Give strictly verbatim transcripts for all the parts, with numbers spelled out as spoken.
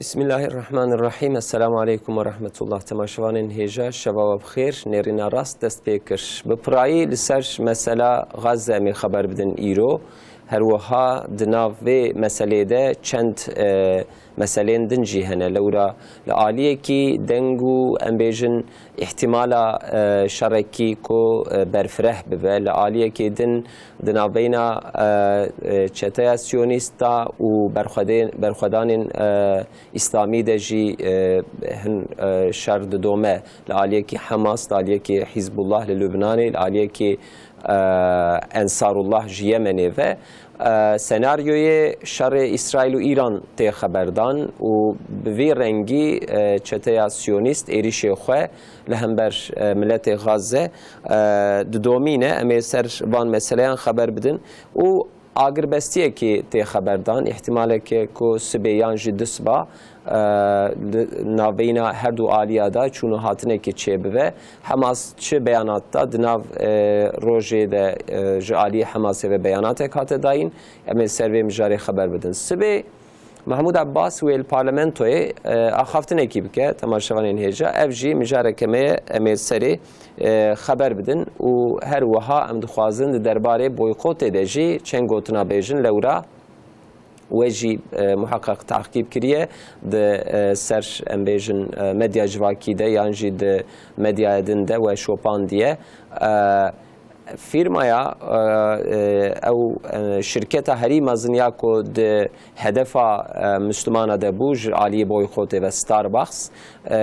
Bismillahirrahmanirrahim. Esselamu aleykum ve rahmetullah. Temaşevanên hêja, şeva we bi xêr. Nêrîna rast dest pê kir. Bi pirayî li ser mesela Gazze em ê xeber bidin îro. Her wiha di nav vê meselê de çend, e, meselên din jî hene. Lewra li aliyekî deng û, em bêjin, îhtimala, e, şerekî ku, e, berfireh bibe. Li aliyekê din di navbeyna, e, e, çeteya siyonîsta û berxwedê-, berxwedanên, e, îslamî de jî, e, hin, e, şer didome. Li aliyekî Hamas, li aliyekî Hizbullah li Lubnanê, li aliyekî, e, Ensarullah ji Yemenê ve, e, senaryoyê şerê Îsraîl û Îran tê xeberdan û bi vî rengî, e, çeteya siyonîst êrîşê xwe li hember, e, miletê Gazze, e, didomîne. Em ê ser van meseleyan xeber bidin û agirbestiyekê tê xeberdan. Îhtimaleke ku sibê yan jî dusba, e, li navbeyna her du aliya de çûn û hatinekê çêbibe. Hamas çi beyanat da? Di nav, e, rojê de, e, ji aliyê Hamasê ve beyanatek hate dayîn. Em ê ser vê mijarê xeber bidin. Sibê Mahmûd Abbas wê li parlamentoyê, e, axaftinekî bike, temaşevanên hêja. Ev jî mijareke me ye, em ê serê, e, xeber bidin û her wiha em dixwazin di derbarê boykotê de jî çend gotina bêjin. Lewra we jî, e, muheqeq teqîb kiriye di, e, ser, em bêjin, e, medya civakî de yan jî di medyaya din de we şopandiye. E, Fîrmaya, e, e, ew, e, şirketa herî mezin ya ku di hedefa, e, Mislimana de bû, ji aliyê boykotê ve Starbucks, e,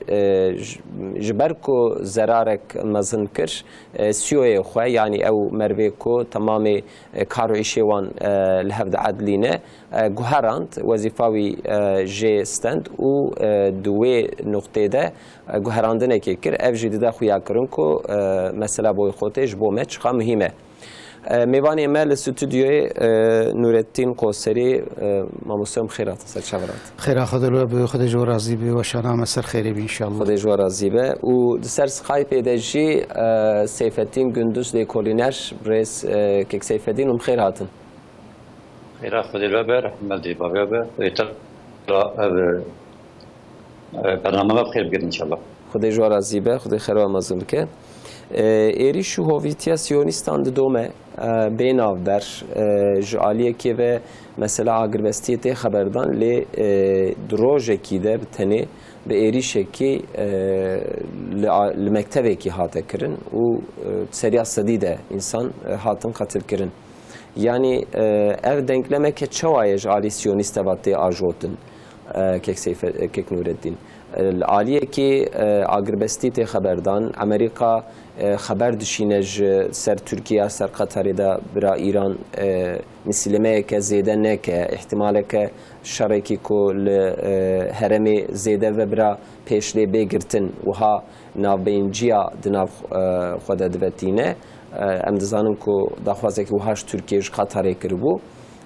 e, ji, ji ber ku zerarek mezin kir, e, C E O'yê xwe, yanî ew merivê ku temamê, e, kar û îşê wan, e, li hev diedilîne, e, guherand, wezîfa wî, e, jê stend û, e, di wê nuqtê de, e, guherandinekê kir. Ev jî dide xuyakirin ku, e, mesela boykotê ji bo me çiqa muhîm e. E, mêvanê me li stûdyoyê, e, Nûrettîn Qoserî, e, mamoste, em xêr hatin, ser çavan hatin. Xêra Xwedê li we be, Xwedê ji we razî be, weşana me ser xêrê be înşallah. Xwedê ji we razî be. Û di ser Skypeê de jî, e, Seyfeddîn Gunduz lêkolîner, birêz, e, kek Seyfeddîn, em xêr hatin. Xêra Xwedê li we be, rehmet li bav we be. Xwedê Teala ev, e, bername me bi xêr bigire înşallah. Xwedê ji we razî be, Xwedê xêra we mezin bike. E, êrîş û hovîtiya siyonîstan didome, e, bê navber, e, ji aliyekê ve mesela agirbestiyê tê xeberdan, lê, e, di rojekî de bi tenê bi êrîşekî, e, li a-, li mektevekî hate kirin û, e, seriya sedî de însan, e, hatin qetilkirin. Yanî, e, ev denklemeke çawa ye ji alî siyonîste ve tê ajotin, e, kek Seyfe-, e, kek Nûreddîn? E, li aliyekî, e, agirbestî tê xeberdan, Amerîka, e, xeber dişîne ji ser Tirkiye, ser Qeterê de bira Îran, e, misîlemeyeke zêde neke, îhtimaleke şerekî ku li, e, herêmê zêde ve bira pêş lê bê girtin, wiha navbeynciya di nav, e, xwe de divetîne. E, em dizanin ku daxwazekî wiha ji Tirkiye, ji Qatarê kiribû.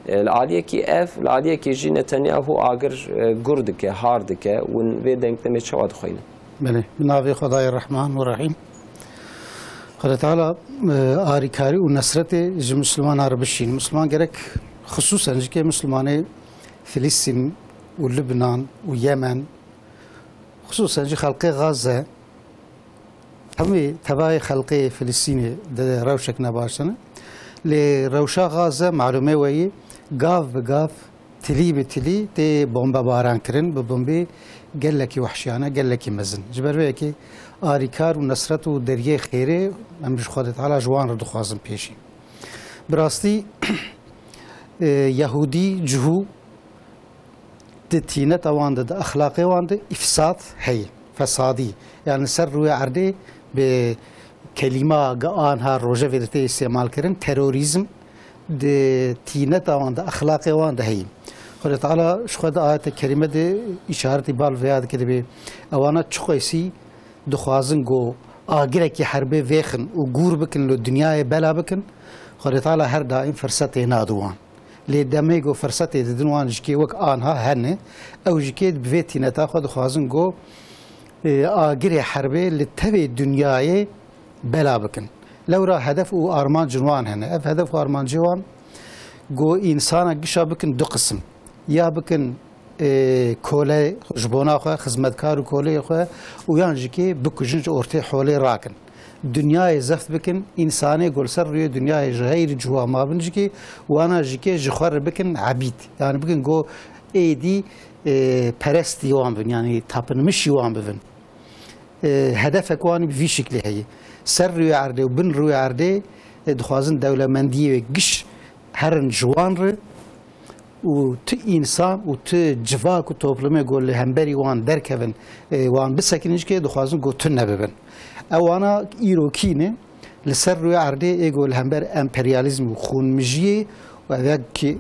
E, li aliyekî ev, li aliyekî jî Netanyahu agir, e, gur dike, har dike. Hûn vê denklemê çawa dixweynin? Belê, bi navê Xwedayê Rehman û Rehîm. Xwedê Teala, e, arîkarî û nesretê ji Mislimanan re bişîn. Misliman gerek xisûsen jî ke Mislimanê Filistîn û Libnan û Yemen, xisûsen jî xelkê Gaze, hemî tevayê xelkê Filistînê di rewşek ne baş de ne. Lê rewşa Gaze, malûmê we yî, gav bi gav, tilî bi tilî tê bombebaran kirin, bi bombê gelekî wehşiyane, gelekî mezin. Ji ber vê yekê arîkar û nesret û deriyê xêrê em ji Xwedê Teala ji wan re dixwazin pêşî. Bi rastî, e, Yehûdî, cihû, di tîneta wan de, di exlaqê wan de îfsad heye, fesadî. Yani ser rûyê erdê bi kelîma ge anha rojevê de tê îstêmal kirin, terorîzm di tîneta wan de, exlaqê wan de heye. Xwedê Teala ji xwe di ayete kerîme de îşaretî bal vêya dike, dibê ewana çiqasî dixwazin ku agirekî herbê vêxin û gûr bikin, li dinyayê bela bikin, Xwedê Teala her daîm firsetê nadi wan. Lê demê ku firsetê didin wan ji kê wek anha hene, ew ji kê bi vê tîneta xwe dixwazin ku, e, agirê herbê li tevê dinyayê bela bikin. Lewra hedef û armancên wan hene. Ev hedef û armancê wan ku însana gişa bikin du qisim. Ya bikin e, kole ji bona xwe, xizmetkar û koleyê xwe û yan jî kê bikujin, ji ortê holê rakin. Dinyayê zeft bikin, însanê ku li ser rûyê dinyayê ji xeyr û ciwa mabin jî kê, wana jî kê ji xwe re bikin ebîd. Yani bikin ku êdî, e, perestî wan bin, yani tapinmişî wan bibin. E, hedefek wan bi vî şiklî heye. Ser rûyê erdê û bin rûyê erdê, e, dixwazin dewlemendiyê giş herin ji wan re û tu însan û tu civak û toplumê ku li hemberî wan derkevin, e, wan bisekinin jî kê dixwazin ku tu nebibin. Ewana îrokî ne li ser rûyê erdê ê ku li hember emperyalîzm û xûnmijiyê û ev ya ki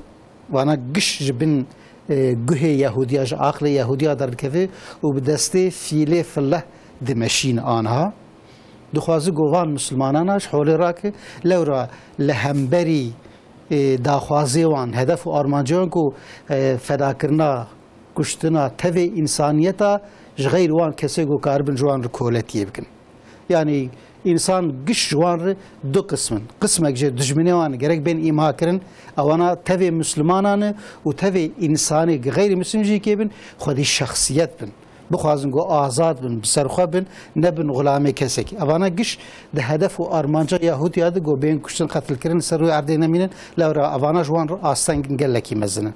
Vana giş ji bin, e, guhê Yehudiya, ji aqlê Yehudiya derdikeve û bi destê fîlê fileh dimeşîn anha. Dixwazi ku van Mislimanana ji holê rake, lewra li hemberî, e, daxwazê wan, hedef û armancê wan ku, e, fedakirina, kuştina tevê însaniyeta ji xeyr wan kesê ku karibin ji wan re koletiyê bikin. Yani însan giş ji wan re du qism in. Qismek jê dijminê wan gerek bên îmha kirin. Ewana tevê Mislimanan e û tevê însanê xeyrî Mislim jî kê bin, xwedî şexsiyet bin. Bixwazin ku azad bin, bi ser xwe bin, nebin xulamê kesekî. Evana giş di hedef û armanca Yahudiya de ku bên kuştin, qetilkirin, ser rûyê erdê nemînin, lewra evana ji wan re astengin gelekî mezin in.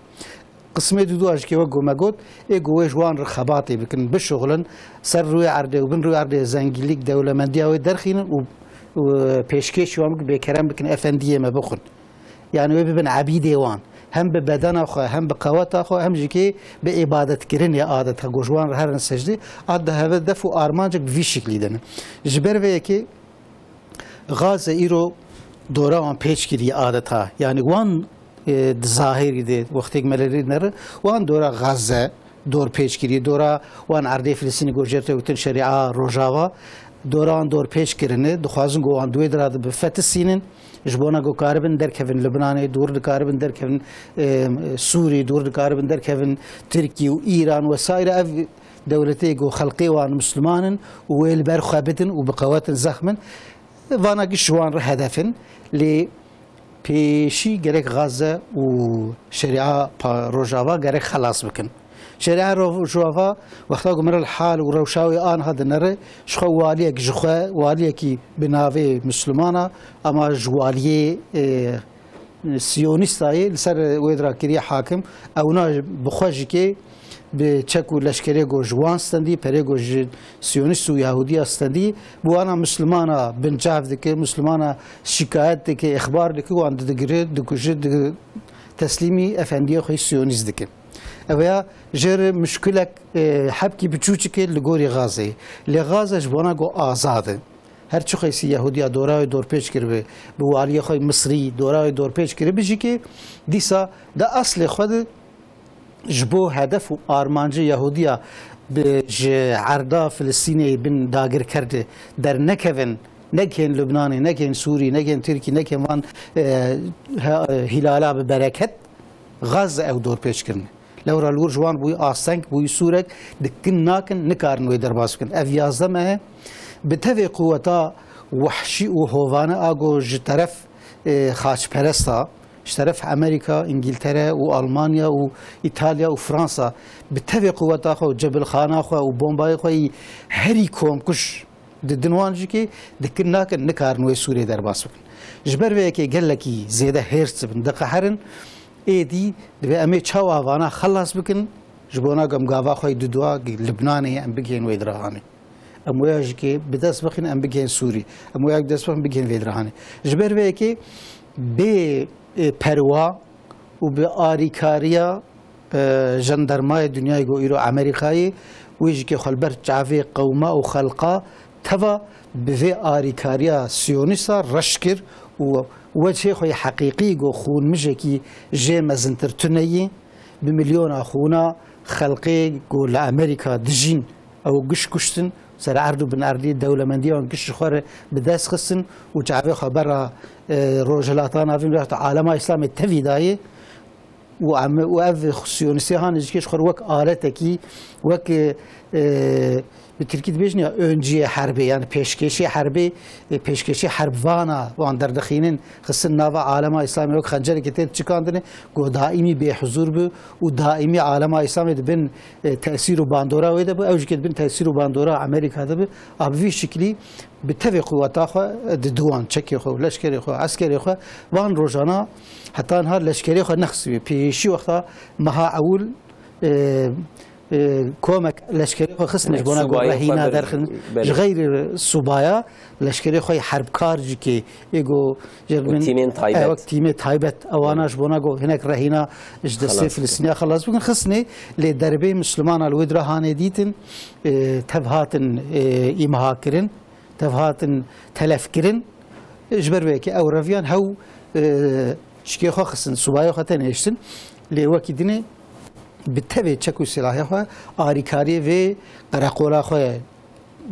Qismê dudua jî ke wek ku me got, ê ku wê ji wan re xebatê bikin, bişuxulin, ser rûyê erdê û bin rûyê erdê zengînlîk, dewlemendiya wê derxînin û, û pêşkêşî wan bikin, bê kerem bikin, efendiyê me bixwin. Yani wê bibin ebîdê wan. Hem bi bedena xwe, hem bi qeweta xwe, hem jî kê bi îbadetkirinê adeta ku ji wan re herin secdê, ad di hedef û armancek bi vî şiklî de ne. Ji ber vê yekê Gaze îro dora wan pêç kiriye adeta. Yani wan, e, di zahirî de wextêk me li rê nere, wan dora Gaze dor pêç kiriye. Dora wan erdê Filistînê ku jê re tê gotin Şerîa Rojava, dora wan dor pêç kirine. Dixwazin ku wan di wê dira de bifetisînin. Ji bona ku karibin derkevin Libnanê, dûr dikaribin derkevin, e, Sûrî, dûr dikaribin derkevin Tirkî û Îran wesaire. Ev dewletê ku xelqê wan Misliman in û wê li ber xwe bidin û bi qewet in, zexm in. Vana giş ji wan re hedef in. Lê pêşî gerek Gaze û Şerîa Pa-, Rojava gerek xelas bikin. Şerîa Rojava wexta ku min re li hal û rewşa wê anha dinere, ji xwe waliyek, ji xwe waliyekî bi navê Mislimana, ama ji waliyê, e, Siyonîsta yê li ser wê dira kiriye hakim. Ewna bi xwe jî kê bi çek û leşkerê ku ji wan stendî, perê ku ji Siyonîst û Yahudiya stendî, bi wana Mislimana binçav dike, Mislimana şikayet dike, îxbar dike, wan didigire, dikuje, di-, teslîmî efendiyê xwe Siyonîst dike. Ev ya jê re muşkilek, e, hebkî biçûçik e li gorî Gazeyê. Lê Gaze ji bona ku azad e. Her çi xeysî Yehudiya dora wê dorpêç kiribe, bi waliyê xwe Misrî dora wê dorpêç kiribe jî kê dîsa di eslê xwe de ji bo hedef û armancê Yehudiya bi, ji erda Filistînê bin dagirker de dernekevin, nekên Lubnanê, nekên Sûrî, nekên Tirkî, nekên van, e, he-, e, hîlala bi bereket, Gaze ew dorpêç kirine. Lewra li wir ji wan bûyî asteng, bûyî sûrek, dikin nakin, nikarin wê derbas bikin. Ev yazdeh meh e bi tevê quweta wehşî û hovane a ku ji teref, e, xaçperesta, ji teref Amerîka, Îngîltere û Almanya û Îtalya û Fransa bi tevê quweta xwe û cebilxana xwe û bombayê xwe yî herî komkuj didin wan jî kê dikin nakin, nikarin wê sûrê derbas bikin. Ji ber vê yekê gelekî zêde hêrs dibin, diqeherin, êdî divê em ê çawa vana xelas bikin, ji bona ku em gava xwe yî didua Libnanê em bigihên wê dirahanê. Em wê ya jî kê bi dest bixin, em bigihên Sûrî. Em wê ya bi dest bixin, bigihên vê dirahanê. Ji ber vê yekê bê, e, perwa û bi arîkariya, e, jandarmayê dinyayê ku îro Amerîkayê, wê jî kê xwe li ber çavê qewma û xelqa teva bi vê arîkariya siyonîsta reş kir û wecihê xwe yê heqîqî ku xûnmijekî jê mezintir tune yî, bi milyona xûna xelkê ku li Amerîka dijîn, ew giş kuştin, ser erd û bin erdî dewlemendiya wan giş ji xwe re bi dest xistin û çavê xwe bera, e, Rojhilata Navîn, wexta alema Îslamê tevî dayê û em, û ev siyonîstê hanê jî kê ji xwe re wek aletekî, wek, e, e, bi tirkî dibêjin ya öncüye herbê, yani pêşkêşê herbê, e, pêşkêşê herb vana wan derdixînin, xistin nava alema Îslamê wek xencerekê tên çikandinê, ku daîmî bêhuzur bû û daîmî alema Îslamê di bin, e, tesîr û bandora wê de bû, ew jî ke di bin tesîr û bandora Amerîka de bû, a bi vî şiklî bi tevê quweta xwe, e, didiwan, çekê xwe, leşkerê xwe, eskerê xwe, van rojana heta niha leşkerê xwe nexistibî. Pêşî wexta meha ewil, e, e, komek leşkerê xwe xistine, ji bona ku rehîna derxin, ji xeyrî subaya leşkerê xwe herbkar jî kê, ê ku ji bin, tîmên taybet, e, wek tîmê taybet, ewana ji bona ku hinek rehîna ji destê Filistîniya xelas bikin, xistine, lê derbê Mislimana li wê dira hanê dîtin, e, tev hatin, e, îmha kirin, tev hatin telef kirin. Ji ber vê yekê ew reviyan hew, e, çikê xwe xistin, subayê xwe tenêştin. Lê wekî dinê bi tevê çek û silahê xwe arîkariyê vê qereqola xwe,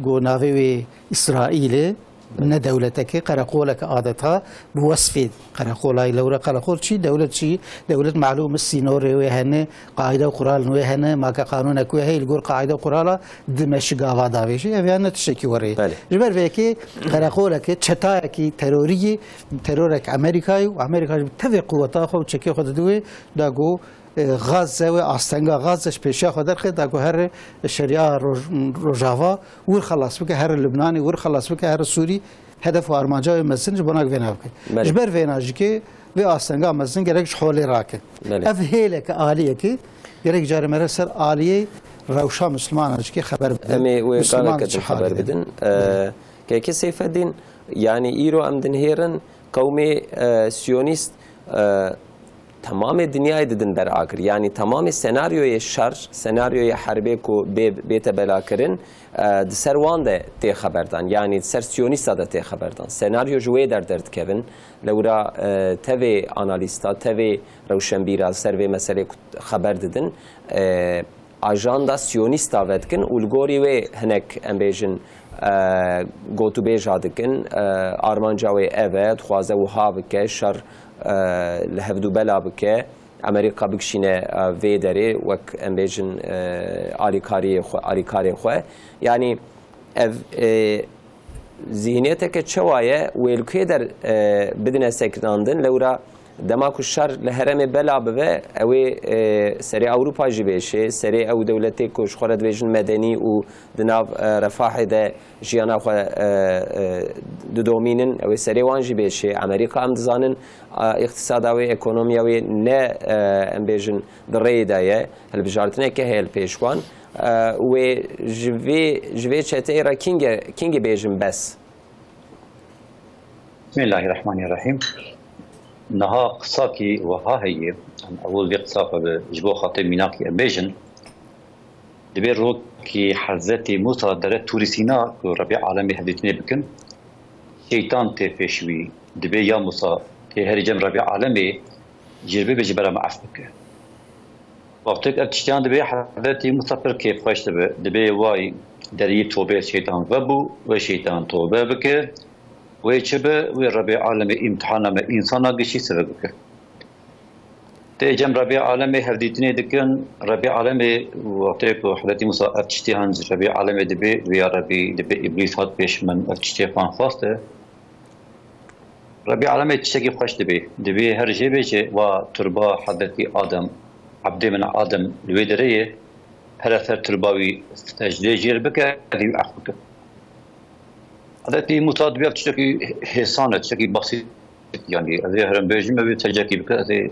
ku navê wê Îsraîlê, ne dewleteke, qereqoleke adeta, bi wesfê qereqolayê lewre qereqol çi, dewlet çi, dewlet malûm e, sînorê wê hene, qaîde û quralên wê hene, make qanûnek wê heye, li gor qaîde û qurala dimeşik gava davêjî. Ev yan ne tiştekî werê. Belê. Ji ber vê yekê qereqoleke, çetayekî terorî yê, terorek Amerîkayê û Amerîka jî bi tevê quweta xwe û çekê xwe dide wê, da ku, e, Gazze wê astenga Gazze ji pêşiya xwe derxe, da ku here Şeriya Roj-, Rojava wir xelas bike, here Lubnanê wir xelas bike, here Sûrî hedef û armanca wê mezin ji bona vêna bike. Belê. Ji ber vêna jî ke vê astenga mezin gerek ji holê rake. Belê. Ev hêleke aliyekê gerek carê me re ser aliyê rewşa Mislimana jî ke xeber bide. Em ê wê Misliman gaveke çi din halê xeber de bidin. Belê. E, keke Seyfeddîn, yanî îro em dinhêrin qewmê, e, Siyonîst, e, temamê dinyayê didin ber agir. Yanî temamê senaryoyê şer, senaryoyê herbê ku bê, bête belakirin, e, di ser wan de tê xeberdan. Yanî di ser Siyonîsta de tê xeberdan. Senaryo ji wê der derdikevin. Lewra, e, tevê analîsta, tevê rewşenbîra li ser vê meselê ku xeber didin, e, ajanda Siyonîsta vedikin û li gorî wê hinek, em bêjin, e, gotûbêja dikin, e, armanca wê ev e, dixwaze wiha bike, şer, e, li hevdû bela bike, Amerîka bikişîne, e, vê derê wek, em bêjin, e, alîkariyê xwe, alîkarê xwe. Yanî ev, e, zîhniyeteke çawa ye, wê li kê der, e, bidine sekinandin, lewra dema ku şer li herêmê bela bibe, ew ê, e, serê Ewropa jî bêşê, serê ew dewletê ku ji xwe re dibêjin medenî û di nav, e, refahê de jiyana xwe, e, e, didomînin, ew ê serê wan jî bêşê. Amerîka, em dizanin, e, îqtisada wê, ekonomiya wê ne, e, em bêjin, di rêyê de ye, hilbijartineke heye li pêş wan. E, wê ji vê, ji vê çeteyê re kîngê, kîngê bêjin bes? Bismillahirrahmanirrahim. Niha qisakî wiha heye, em ewil vê qisa xwe bi, ji bo xatir mînakî em bêjin. Dibê rokî Hezretî Musa dere Tûrî Sîna ku Rebî Alemê hevdîtinê bikin, şeytan tê pêş wî. Dibê ya Musa, tê herî cem Rebî Alemê, jê bibê ji bera me ef bike. Wextêk ev tiştiyan dibê Hezretî Musa pir kêfxweş dibe. Dibê way deriyê tobê şeytan vebû, wê şeytan tobe bike, wê çi be, wê Rebê Alemê îmtihana me însana gişî sive bike. Tê cem Rebê Alemê hevdîtinê dikin. Rebê Alemê wextê ku Hezretî Musa ev tiştê han ji Rebê Alemê dibê, wê ya Rebî dibê Îblîs hat pêş min, ev tiştê xwan xwaste. Rebî Alemê tiştekî xweş dibê. Dibê her jê bêje, wa turba Hezretî Adem, Ebdê min Adem li wê derê ye, here ser turba wî secdê jêr bike, ez ê wî ef bikim. Hezretî Musa dibê ev tiştekî hêsan e, tiştekî basît, yanî ez ê herim bêjim, ew ê secdekî bike, ez ê,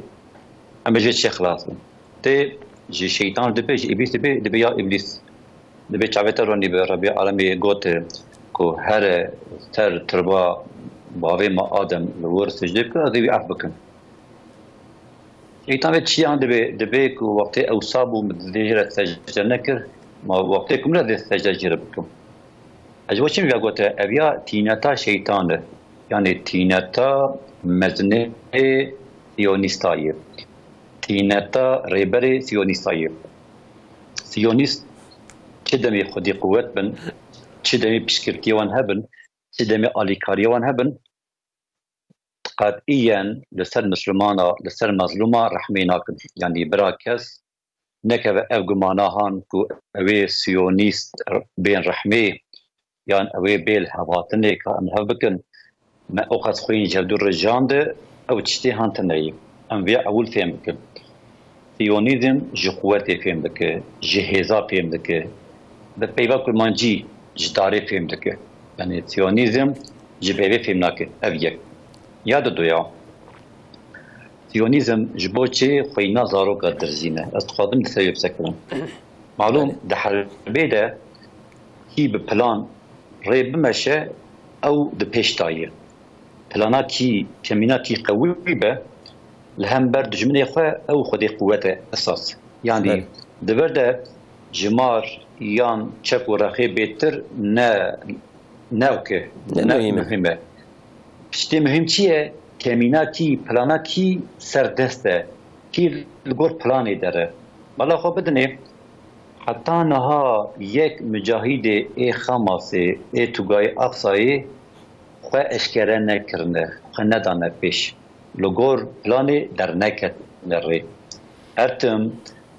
em ê ji vê çê xilas bin. Tê ji şeytan dibê, ji Îblîs dibê, dibê ya Îblîs. Dibê çavê te ronî be, Rebî Alemê gote ku here ser turba bavê me Adem li wir secdê bike, ez ê wî ef bikim. Şeytan vê çiyan dibê, dibê ku wextê ew sa bû, min dizê jê re secde nekir, ma wextê ku min re dê secde jê re bikim. Ez ji bo çi vê gote, ev ya tîneta şeytan e. Yanî tîneta mezinê siyonîsta ye. Tîneta rêberê siyonîsta ye. Siyonîst çi demê xwedî quwet bin, çi demê piştgirtiyê wan hebin, çi demê alîkariyê wan hebin, qetîyen li ser Mislimana, li ser mezlûma rehmê nakin. Yanî bira kes nekeve ev gumana han ku ew ê siyonîst bên rehmê yan ew ê bê li hevatinê ka em hev bikin, me ew qas xwîn ji hevdû rijande, ew tiştê han tune ye. Em vê ewil fêm bikin. Siyonîzm ji quwetê fêm dike, ji hêza fêm dike. Bi peyva kurmancî ji darê fêm dike. Yanî siyonîzm ji peyvê fêm nake. Ev yek. Ya diduya, siyonîzm ji bo çi xweyna zaroka dirzîne? Ez dixwazim di ser wê bisekirim. Malûm, di herbê de kî bi plan rê bimeşe, ew di pêş de ye. Plana kî, kemîna kî qewî be, li hember dijminê xwe ew xwedê quwet e esas. Yanî Belê. di vir de jimar yan çek û rexê bêtir ne, ne wke, Ne ne muhîm e. muhîm e. Piştê muhîm çi ye? Kemîna kî, plana kî serdest e. Kî li gor planê der e. Bala xwe bidinê, heta niha yek mucahîdê ê Xemasê, ê Tugayê Aqsayê xwe eşkere nekirine, xwe nedane pêş. Li gor planê derneketine rê. Her tim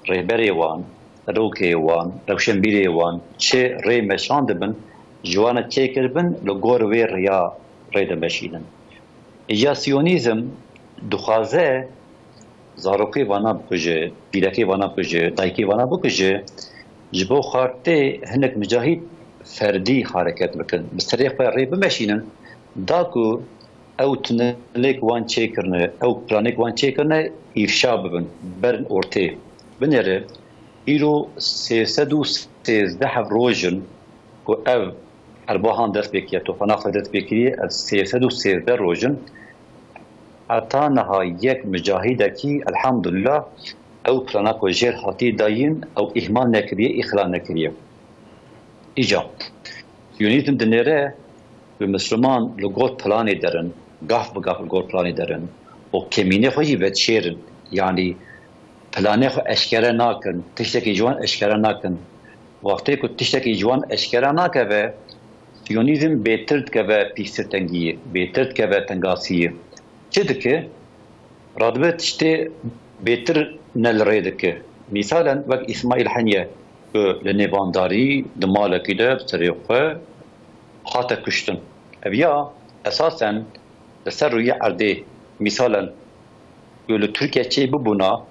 rêberê wan, serokê wan, rewşenbîrê wan çi rê meşandibin, ji wan re çêkiribin, li gor wê riya rê dimeşînin. Îja siyonîzm dixwaze zarokê vana bikuje, pîrekê vana bikuje, dayikê vana bikuje, ji bo xartê hinek micahîd ferdî hareket bikin. Bi serê xwe rê bimeşînin, da ku ew tunelê ku wan çêkirine, ew planê ku wan çêkirine, îfşa bibin, berin ortê. Binêre, îro sê sed û sêzdeh ev roj in ku ev herba han dest pê kiriye, tofana xwe dest pê kiriye, ev sê sed û sêzdeh roj in. Heta niha yek micahîdekî, elhamdulillah, ew plana ku jêr hatî dayîn, ew îhmal nekiriye, îxla nekiriye. Îca, Siyonîzm dinêre bi Misliman li gor planê derin, gaf bi gaf li gor planê derin û kemînê xwe jî vedişêrin. Yanî planê xwe eşkere nakin, tiştekî ji wan eşkere nakin. Wextê ku tiştekî ji wan eşkere nakeve, Siyonîzm bêtir dikeve pîstirtengiyê, bêtir dikeve tengasiyê. Çi dike? Radibe tiştê bêtir ne li rê dike. Mîsalen wek Îsmaîl Heniye ku li nêvandarî di malekî de bi serê xwe hate kuştin. Ev ya esasen li ser rûyê erdê, mîsalen ku li Tirkiye çê bibûna,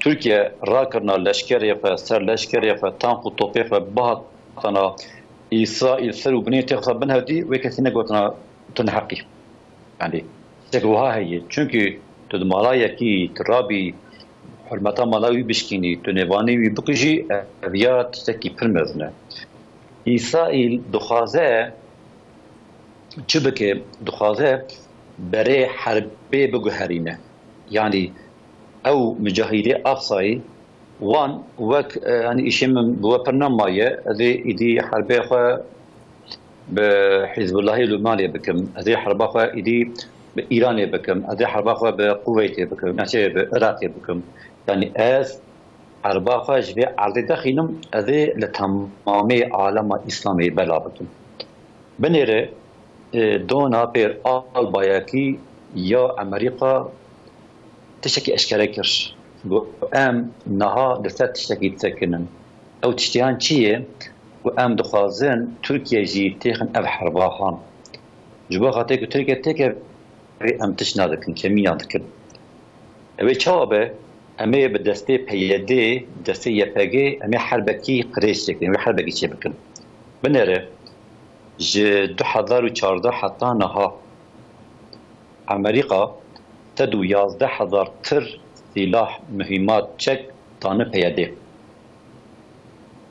Tirkiye rakirina leşkerê xwe, ser leşkerê xwe, tank û topê xwe bihatana Îsraîl ser û binê tê xwe bin hevdî, wê kesî negotina tu neheqî. Yanî tiştek wiha heye. Çunkî tu di mala yekî, tu rabî, hurmeta mala wî bişkînî, tu nêvanî wî bikujî, ev ya tiştekî pir mezin e. Îsraîl dixwaze çi bike? Dixwaze berê herbê biguherîne. Yanî ew micahîdê Aqsayî wan wek, e, yanî îşê min bi we pir nemaye, ez ê îdî herbê xwe bi Hizbullahê Lubnanê bikim, ez ê herba xwe îdî bi Îranê bikim, ez ê herba xwe bi Kuweytê bikim, neçê bi Iraqê bikim. Yanî ez herba xwe ji vê erdê dexînim, ez ê li temamê alema Îslamê bela bikim. Binêre, e, dona pêr albayekî ya Amerîka tiştekî eşkere kir. Got, em niha li ser tiştekî disekinin. Ew tiştiyan çi ye? Ku em dixwazin Tirkiye jî têxin ev herba han. Ji bo xatirê ku Tirkiye têke vê em tişt nadikin, kemîna dikin. Ew ê çawa be? Em ê bi destê P Y D, destê Y P G, em ê herbekî qirêj çêkin, em ê herbekî çêbikin. Binêre, ji du hezar û çardeh heta niha Amerîka sed û yazdeh hezar tir sîlah, muhîmat, çek dane P Y D.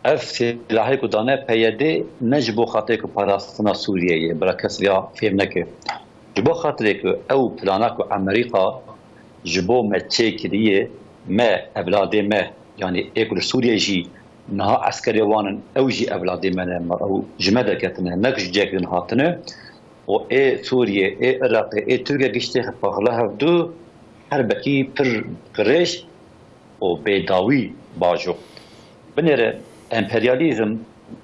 Ev sîlahê ku dane P Y D ne ji bo xatirê ku parastina Sûriyeyê ye, bira kes vêya fêm neke. Ji bo xatirê ku ew plana ku Amerîka ji bo me çêkiriye, me, evladê me, yanî ê ku li Sûriyê jî niha eskerê wan in, ew jî evladê me ne, me, ew ji me derketine, ne ku ji cihek din hatine. Û ê Sûriyê, ê Iraqê, ê Tirkiye giştê xwe paxla hevdu herbekî pir qirêj û bêdawî bajo. Binêre emperyalîzm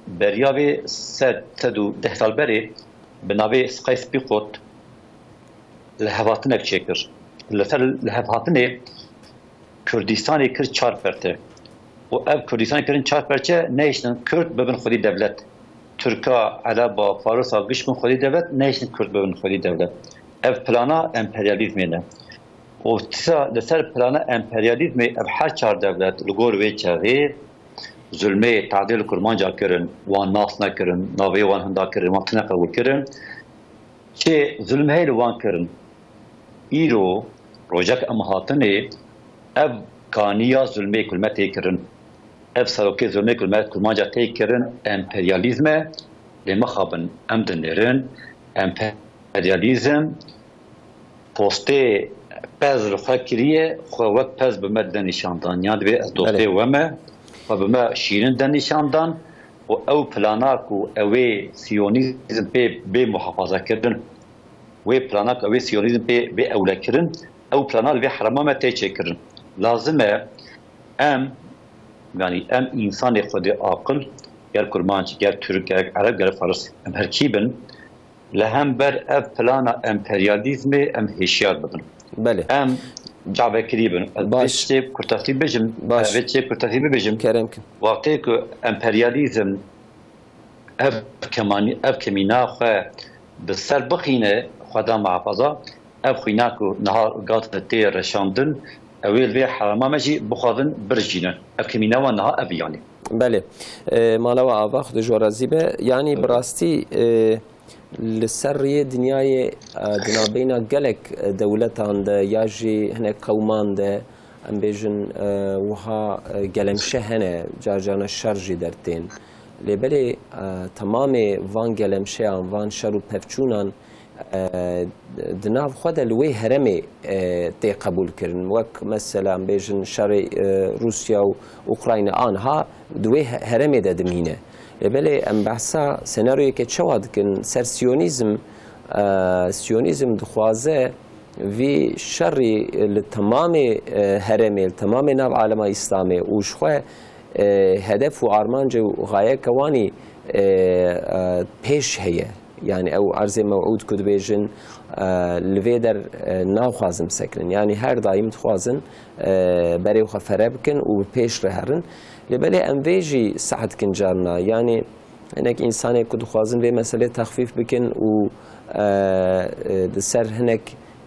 beriya vê sed, sed û deh sal berê bi navê Sykes-Picot lihevhatinek çêkir. Li ser lihevhatinê Kurdistanê kir çar perte. Û ev Kurdistanê kirin çar perçe, nehiştin Kurd bibin xwedî dewlet. Tirka, Ereba, Farisa giş bin xwedî dewlet, nehiştin Kurd bibin xwedî dewlet. Ev plana emperyalîzmê ne. Û tisa li ser plana emperyalîzmê ev her çar dewlet li gor wê çaxê zulmê tadê li Kurmanca kirin, wan nas nekirin, navê wan hinda kirin, wan tune qebûl kirin. Çi zulm heye li wan kirin. Îro rojek em hatinê, ev kaniya zulmê ku li me tê kirin, ev serokê zulmê ku li me Kurmanca tê kirin, emperyalîzm e. Lê mixabin, em dinêrin, emperyalîzm postê pez li xwe kiriye, xwe wek pez bi me de nîşan dan. Yan divê ez dostê Belê. we me, xwe bi me şîrin de nîşan dan û ew plana ku ew ê siyonîzm pê bê muhafaza kirin, wê plana ku ew ê siyonîzm pê bê ewle kirin, ew plana li vê herema me tê çêkirin. Lazim e em, yanî em însanê xwedê aqil, ger kurmanc, ger tirk, ger ereb, ger faris, em her kî bin, li hember ev plana emperyalîzmê em hêşiyar bibin. Belê. Em cavekirî bin. Ez Baş. vê çê kurtasî bijim, Baş. ez vê çê kurtasî bibijim. Kerem kin. Wextê ku emperyalîzm ev kemanî-, ev kemîna xwe bi ser bixîne, Xweda muhafaza, ev xwîna ku niha gat tê reşandin, ew ê li vê herema me jî bixwazin birijînin. Ev kemîna wan niha ev e yanî. Belê. E, mala we ava, Xwedê ji we razî be. Yanî bi rastî, e, li ser riyê dinyayê, e, di navbeyna gelek, e, dewletan de ya jî hinek qewman de, em bêjin, e, wiha, e, gelemşe hene, car carna şer jî dertên. Lê belê, e, temamê van gelemşeyan, van şer û pevçûnan, e, di nav xwe de li wê heremê, e, tê qebûl kirin. Wek mesela, em bêjin, şerê, e, Rûsya û Ukrayna, anha di wê he-, heremê de dimîne. Lê belê em behsa senaryoyeke çawa dikin ser siyonîzm? E, siyonîzm dixwaze vî şerî li temamê, e, heremê, li temamê nav alema Îslamê û ji xwe, e, hedef û armanc û xayeke wanî, e, e, pêş heye. Yani ew erzê mewûd ku dibêjin, e, li vê der, e, naxwazin bisekinin. Yani her daîm dixwazin, e, berê xwe fere bikin û bi pêş re herin. Lê belê em vê jî seh dikin carna. Yani hinek însanê ku dixwazin vê meselê texfîf bikin û, e, e, di ser hinek,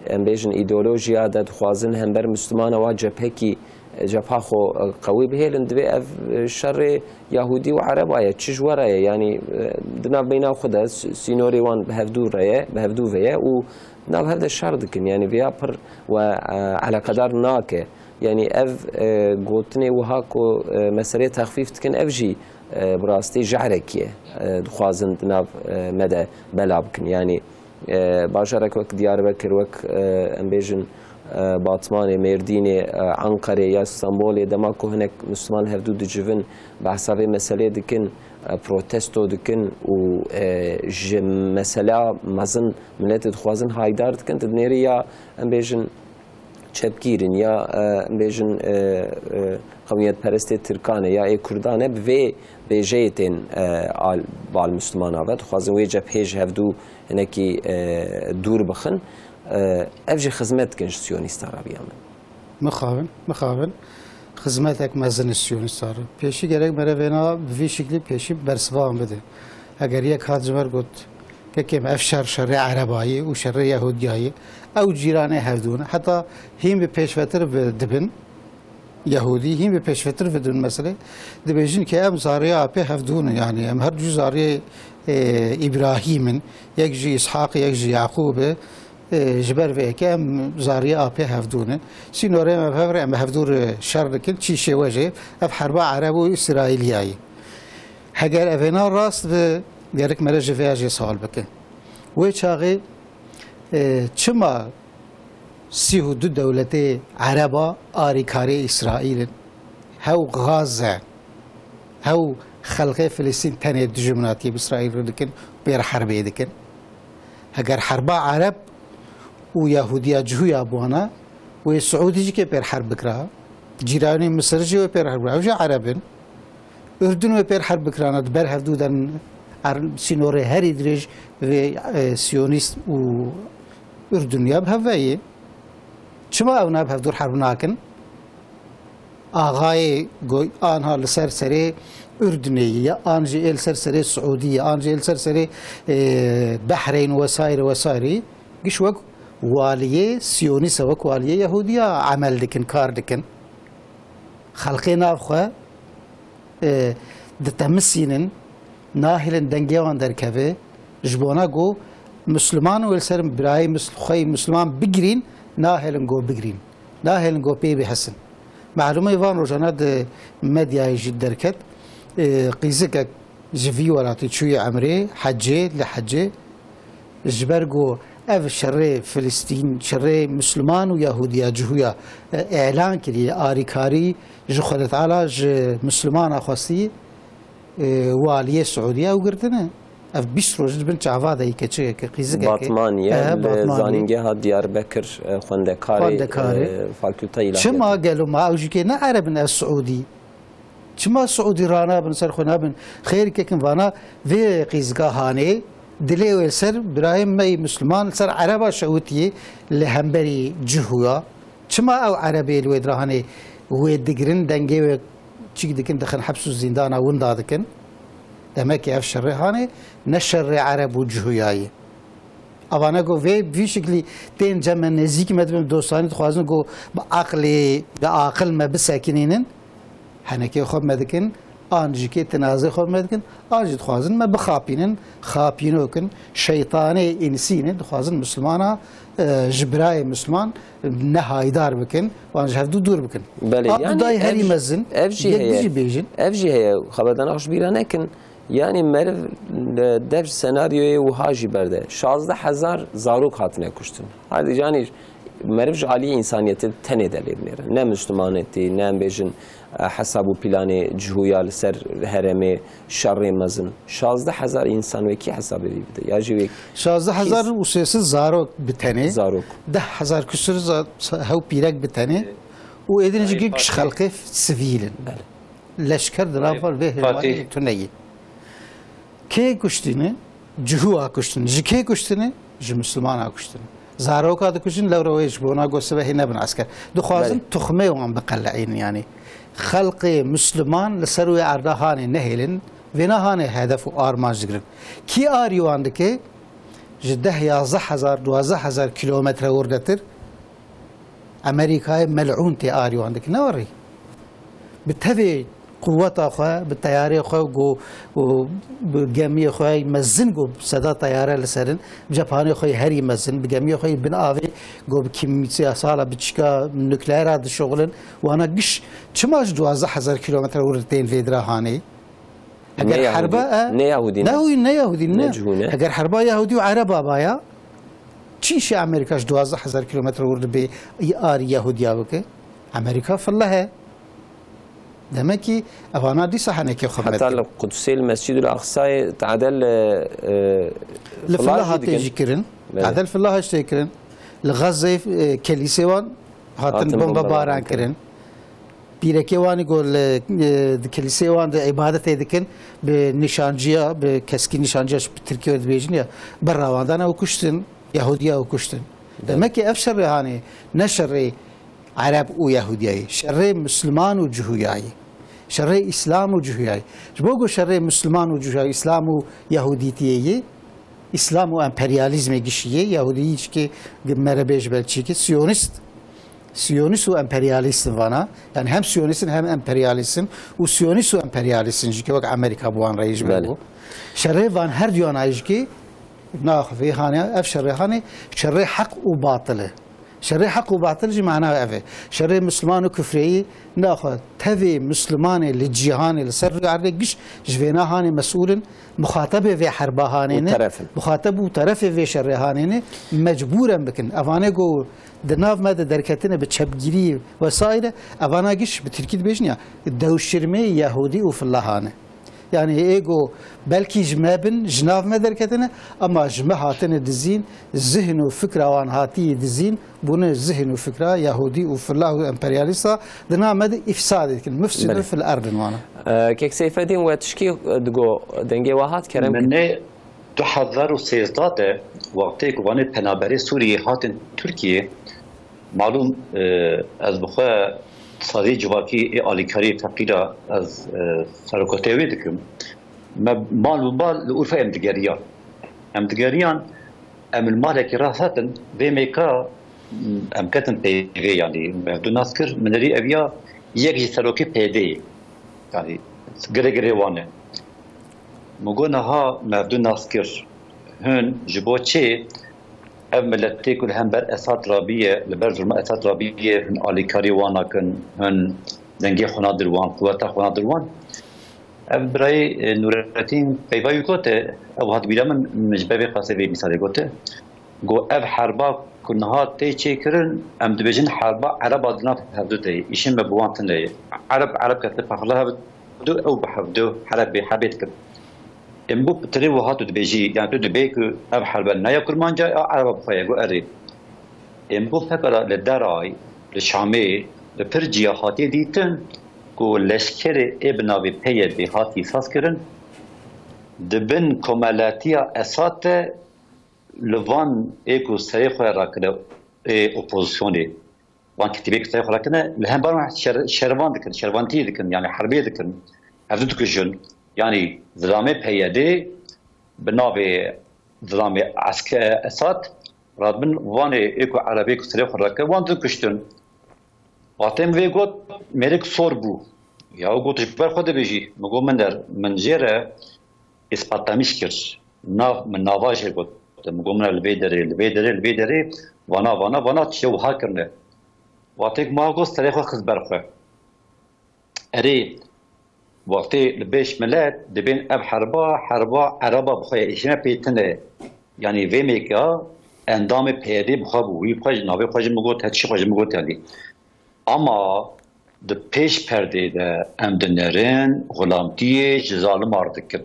em bêjin, îdeolojiya de dixwazin hember Mislimana wa cephekî, e, cepha xwe, e, qewî bihêlin, divê ev, e, şerê Yahûdî û Ereba ye. Çi ji we re ye? Yanî, e, di nav beyna xwe de s-, sînorê wan bi hevdû re ye, bi hevdû ve ye û di nav hev de şer dikin. Yanî vêya pir we, e, eleqedar nake. Yanî ev, e, gotinê wiha ku, e, meseleyê texfîf dikin, ev jî, e, bi rastî jehrekî ye. E, dixwazin di nav, e, me de bela bikin. Yanî, e, bajarek wek Diyarbekir, wek, e, em bêjin, e, Batmanê, Mêrdînê, e, Enqerê ya Stenbolê, dema ku hinek Misliman hevdû dicivin, behsa vê meseleyê dikin, e, protesto dikin û, e, ji mesela mezin miletê dixwazin haydar dikin, tu dinêrî ya, em bêjin, çepgîr in ya, e, em bêjin, e, e, qewmiyetperestê Tirkan e ya ê Kurdan e, bi vê bêjeyê tên, e, al, bal Mislimana ve. Dixwazin wê cephê ji hevdû hinekî, e, dûr bixin. E, ev jî xizmet dikin ji siyonîsta re, riya min. Mixabin, mixabin. Xizmetek mezin ji siyonîsta re. Pêşî gerek mere vêna bi vî şiklî pêşî bersivan bide. Eger yek hat ji me re got, kekê me, ev şer, şerê Erebayî û şerê Yehûdiyayî, ew cîranê hevdû ne. Heta hîn bi pêşvetir bi dibin, Yehûdî, hîn bi pêşvetir bi dibin meselê. Dibêjin ke em zariya apê hevdû ne, yanî em her du zariyê, e, Îbrahîm in, yek jî Îshaq, yek jî Yaqûb e. E, ji ber vê yekê em zariya apê hevdû ne. Sînorê me bi hev re em bi hevdû re şer dikin, çî şêwe jê, ev herba Ereb û Îsraîliyayî. Heger evêna rast bi, gerek mere ji vêya jê sewal bikin. Wê çaxê, e, çima sîh û du dewletê Ereba arîkarê Îsraîl in? Hew Gaze, hew xelkê Filistîn tenê dijminatiyê bi Îsraîl re dikin, pê re herbê dikin. Heger herba Ereb û Yahudiya cihûya bi wana, wê Siûdî jî kê pêr herb bikira. Cîranê Misir jî wê pêr herb bikira. Ew jî Ereb in. Urdun wê pêr herb bikirana, di ber hevdû de er-, sînorê herî dirêj vê, e, Siyonîst û Urduniya bi hev ve yê. Çima ew ne bi hevdû herb nakin? Axayê go-, anha li ser serê Urdunê ye, an jî ê li ser serê Siûdî ye, an jî ê li ser serê, e, Behreyn wesaire wesaire, giş wek waliyê Siyonîst e, wek waliyê Yehûdiya emel dikin, kar dikin. Xelkê nav xwe, e, ditemisînin, nahêlin dengê wan derkeve, ji bona ku Misliman wê li ser birayê Mis-, xwe yê Misliman bigirîn, nahêlin ku bigirîn. Nahêlin ku pê bihesin. Malûm e van rojana di medyayê jî derket, e, qîzikek ji vî welatî çûye Emrê, hecê, li hecê, ji ber ku ev şerê Filistîn, şerê Misliman û Yahûdiya cihûya, e, îlan kiriye, arîkarî ji Xwedê Teala ji Mislimana xwestî, e, waliyê Siûdî ew girtine. Ev bîst roj di bin çava de yê keçikeke, qîzikeke. Batmanî ye, Ehe, li Batmanî. Zanîngeha Diyarbekir, e, xwendekarê, Xwendekarê. E, Fakülteya Çima İlahiyatê. Gelo ma ew jî kê ne Ereb in, ev Siûdî? Çima Siûdî ranabin, ser xwe nabin? Xêr kekin vana vê qîzika hanê, dilê wê ser birayê me yê Misliman, ser Ereba şewitiyê li hemberî cihûya. Çima ew Erebê li wê dira hanê wê digirin, dengê wê çîk dikin, dixin heps û zîndana winda dikin? Demek ki ev şerê hanê ne şerê Ereb û cihûya ye. Avane ku vê, vî şiklî tên cem me, nêzîkî me dibin, dostanî dixwazin ku bi aqlê, bi aqil me bisekinînin, henekê xwe me dikin, an jî kê tinazê xwe me dikin, an jî dixwazin me bixapînin, xapînokin, şeytanê însî ne, dixwazin Mislimana, e, ji birayê Misliman ne haydar bikin, wan ji hevdû dûr bikin. Belê, A yani dudayê herî ev, mezin, ev jî yek heye. Dijî bêjin. Ev jî heye, xeberdana xwe ji bîra nekin. Yani meriv li dev senaryoyê wiha jî berde. Şazdeh hezar zarok hatine kuştin. Hadi yani meriv ji aliyê însaniyetê tenê de lê binêre. Ne Müslümanetî, ne em bêjin, e, hesab û planê cihûya li ser herêmê şerê mezin. Şazdeh hezar însan wekî hesabê vî bide. Ya jî wê Şazdeh hezar û sê sed zarok bi tenê. Zarok. Deh hezar küsur za-, hew pîrek bi tenê. Û êdin jî Ay, giş Fatih. Xelkê sivîl in. Belê. Leşker di nav vê hêwanê tuneyî. Kê kuştîne? Cihû a kuştin. Ji kê kuştine? Ji Mislimana kuştin. Zaroka dikujin, lewra wê ji bona ku sibehê nebin esker. Dixwazin Belê. Tuxmê wan biqele'înin yani. Xelqê Misliman li ser wê erda hanê nehêlin, vêna hanê hedef û armanc digirin. Kî arî wan dike? Ji deh, yazdeh hezar, duwazdeh hezar kilometre wirdetir Amerîkayê mel'ûn tê arî wan dikin. Ne werî. Bi tevê quweta xwe, bi teyarê xwe, go-, û bi gemiyê xwe mezin, go seda teyare li ser in, bi cephanê xwe herî mezin, bi gemiyê xwe bin avê, go bi kîmyasala biçîka nukleera dişuxulin, wana giş çima ji duwazdeh hezar kilometre wir tên vê dira hanê? Eger Ne herba, Yahudî, e, ne Yahudî, ne ne Yahudî, ne Yahudî, ne ne. Cihû, ne. Eger herba Yahudî û Ereba baya, çi îşê Amerîka ji duwazdeh hezar kilometre wir dibê arî Yahudiya bike? Amerîka fillah e. Demek ki evana dîsa henekê xwe Heta medin. Li Qudsê, li Mescîdul Aqsayê tadel, e, e, Li fillah jî hatê dikin. Jî kirin. Belê. Tadel fillah jî tê kirin. Li Gazze, e, kelîsê wan hatin Hatin bombe bombe baran baran kirin. Kirin. Pîrekê wanî ku li, e, di kilîsê wan de îbadetê dikin, bi nîşanciya, bi keskî nîşanciya, ji Tirkiyê dibêjin ya, bi rawandan ew kuştin, Yahudiya ew kuştin. Belê. Demek ki ev şerê hanê, ne şerê Ereb û Yahudiyayê, şerê Misliman û Cihuyayê, şerê Îslam û Cihuyayê. Ji bo ku şerê Misliman û Cihuyayê, Îslam û Yahudîtiyê yê, Îslam û emperyalîzmê gişî yê, Yahudî jî ki mere bêj belçîkî, Siyonîst, Siyonîst û emperyalîst in vana. Yani hem Siyonîst in hem emperyalîst in û Siyonîst û emperyalîst in jî ki wek Amerîka bi wan re yê ji ber Belê. Bû. Şerê van her duyan a jî ki naxivê hane, ev şerê hane, şerê heq û batil e. Şerê heq û batil jî mana ev e. Şerê Misliman û kufreyî naxwe tevê Mislimanê li cîhanê li ser rûyê erdê giş ji vêna hanê mesûl in, muxatebê vê herba hanê Û ne, teref in. Muxateb û terefê vê şerê hanê ne, mecbûr em bikin. Evanê ku di nav me de derketine bi çepgirî vesaire, evana giş bi tirkî dibêjin ya, dewşirmê Yahudî û fillah hane. Yani ê ku belkî ji me bin, ji nav me derketine, ama ji me hatine dizîn, zihn û fikra wan hatiye dizîn, bûne zihn û fikra Yahudî û fillah û emperyalîsta, di nav me de îfsadê dikin. Mufsidun Belê. Fil erd in wana. Ee, Kek Seyfeddîn we tişkî, e, digo, dengê we hat kerem Min kin. Nê du hezar û sêzdeh de wextê ku vanê penaberê Sûriyê hatin Tirkiyê, malûm, e, ez bi xwe saziyê civakî ê alîkariyê feqîra ez, e, serokatê wê dikim. Me mal û mal li Urfa em digeriyan. Em digeriyan, em li malekî rahatin, vê mêka, em ketin peyvê, yanî me du nas kir, min rî eviya yek ji serokê P D yê. Yanî girê girê wan e. Min got, niha me du nas kir. Hûn ji bo çi ev miletê ku li hember Esad rabiye, li ber zulma Esad rabiye, hûn alîkarî wan nakin, hûn dengê xwe nadir wan, quweta xwe nadir wan? Ev birayê, e, Nûretîn peyva wî gote, ew hat bîra min, min ji ber vê qasê vê mîsalê gote. Got, ev herba ku niha tê çêkirin, em dibêjin herba Ereba di nav hevdu de ye. Îşê me bi wan tune ye. Ereb, Ereb ketine pexila hevdu, ew bi hevdu hereb bê, hebê dikin. Em bû pitirê wiha tu dibêjî, yani tu dibê ku ev herbe ne ya Kurmanca, ya Ereba bi xwe ye, got erê. Em bû fekara li Deray, li Şamê, li pir ciya hatiye dîtin ku leşkerê ê bi navê P Y D hatî sazkirin, di bin komelatiya Esad de li van ê ku serê xwe rakine ê opozisyonê, van ketîbê ku serê xwe rakine, li hember wan şer-, şervan dikin, şervantiyê dikin, yani herbê dikin, hevdu dikujin. Yani zilamê P Y D bi navê zilamê eske-, Esad radibin vanê ê ku erebê ku serê xwe rakir, wan dikuştin. Vatê min vê got, mêrik sor bû. Ya got, ji ber xwe dibêjî. Min got, min der, min jê re îspatlemiş kir. Nav, min nava jê got. Min got, min li vê derê, li vê derê, li vê derê, vana, vana, vana tiştê wiha kirine. Vatê ku ma got, serê xwe xist ber xwe. Erê, wextê li bêş milet dibên ev herba, herba Ereba bi xwe ye, îşine pê tune. Yanî vê mêka endamê P Y D bi xwe bû. Wî bi xwe jî, navê xwe jî min got, her tiştê xwe jî min got, yanî. Ama di pêş perdê de em dinerin, xulamtiyê ji zaliman dikin.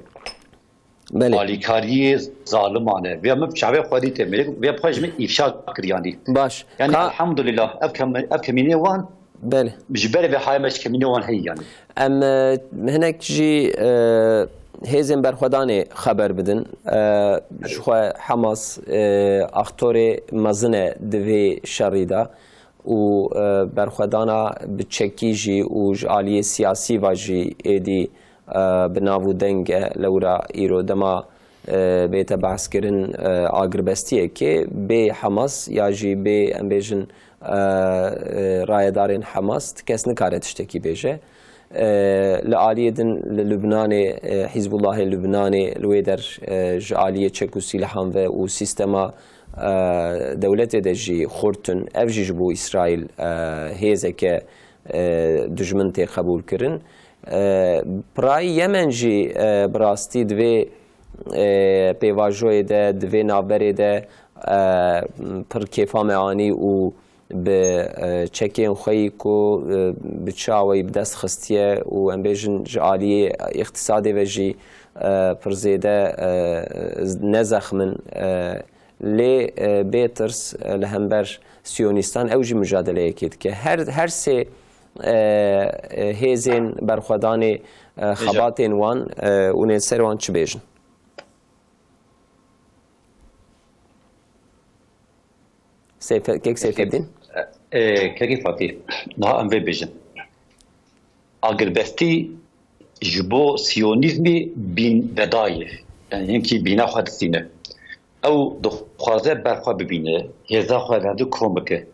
Belê. Alîkariyê zaliman e. Vê min bi çavê xwe dîte, mêrik vê bi xwe ji min îfşa kir, yanî. Baş. Yanî Ka- elhamdulillah, ev kem-, ev kemînê wan Belê. Ji ber vê haya me ji kemînê wan heye, yanî. Em, e, hinek jî, e, hêzên berxwedanê xeber bidin. E, ji xwe Hamas, e, aktorê mezin e di vê şerî de û, e, berxwedana bi çekî jî û ji aliyê siyasî ve jî êdî, e, bi nav û deng e. Lewra îro dema, e, bête behskirin, e, agirbestiyekê bê Hamas ya jî bê, em bêjin, e, e, rayedarên Hamas ti kes nikare tiştekî bêje. E, li aliyê din li Lubnanê, e, Hizbullahê Lubnanê li wê der, e, ji aliyê çek û sîlehan ve û sîstema, e, dewletê de jî xurt in. Ev jî ji bo Îsraîl, e, hêzeke, e, dijmin tê qebûlkirin. E, Pirayî Yemen jî, e, bi rastî di vê, e, pêvajoyê de, di vê navberê de, e, pir kêfa me anî û bi, e, çekên xwe yî ku, e, bi çi awayî bi dest xistiye û em bêjin ji aliyê îqtisadê ve jî, e, pir zêde, e, ne zexm in, e, lê, e, bê tirs, e, li hember siyonîstan ew jî mucadeleyekê dike. Her, her sê, e, e, hêzên berxwedanê, e, xebatên wan, e, û nên ser wan çi bêjin? Seyfe-, Kek Seyfeddîn? E, Kekê Fatî, niha em vê bêjin. Agirbestî ji bo siyonîzmê bîn vedayê, yani hinkî bîna xwe distîne. Ew dixwaze ber xwe bibîne, hêza xwe li hevdu kom bike.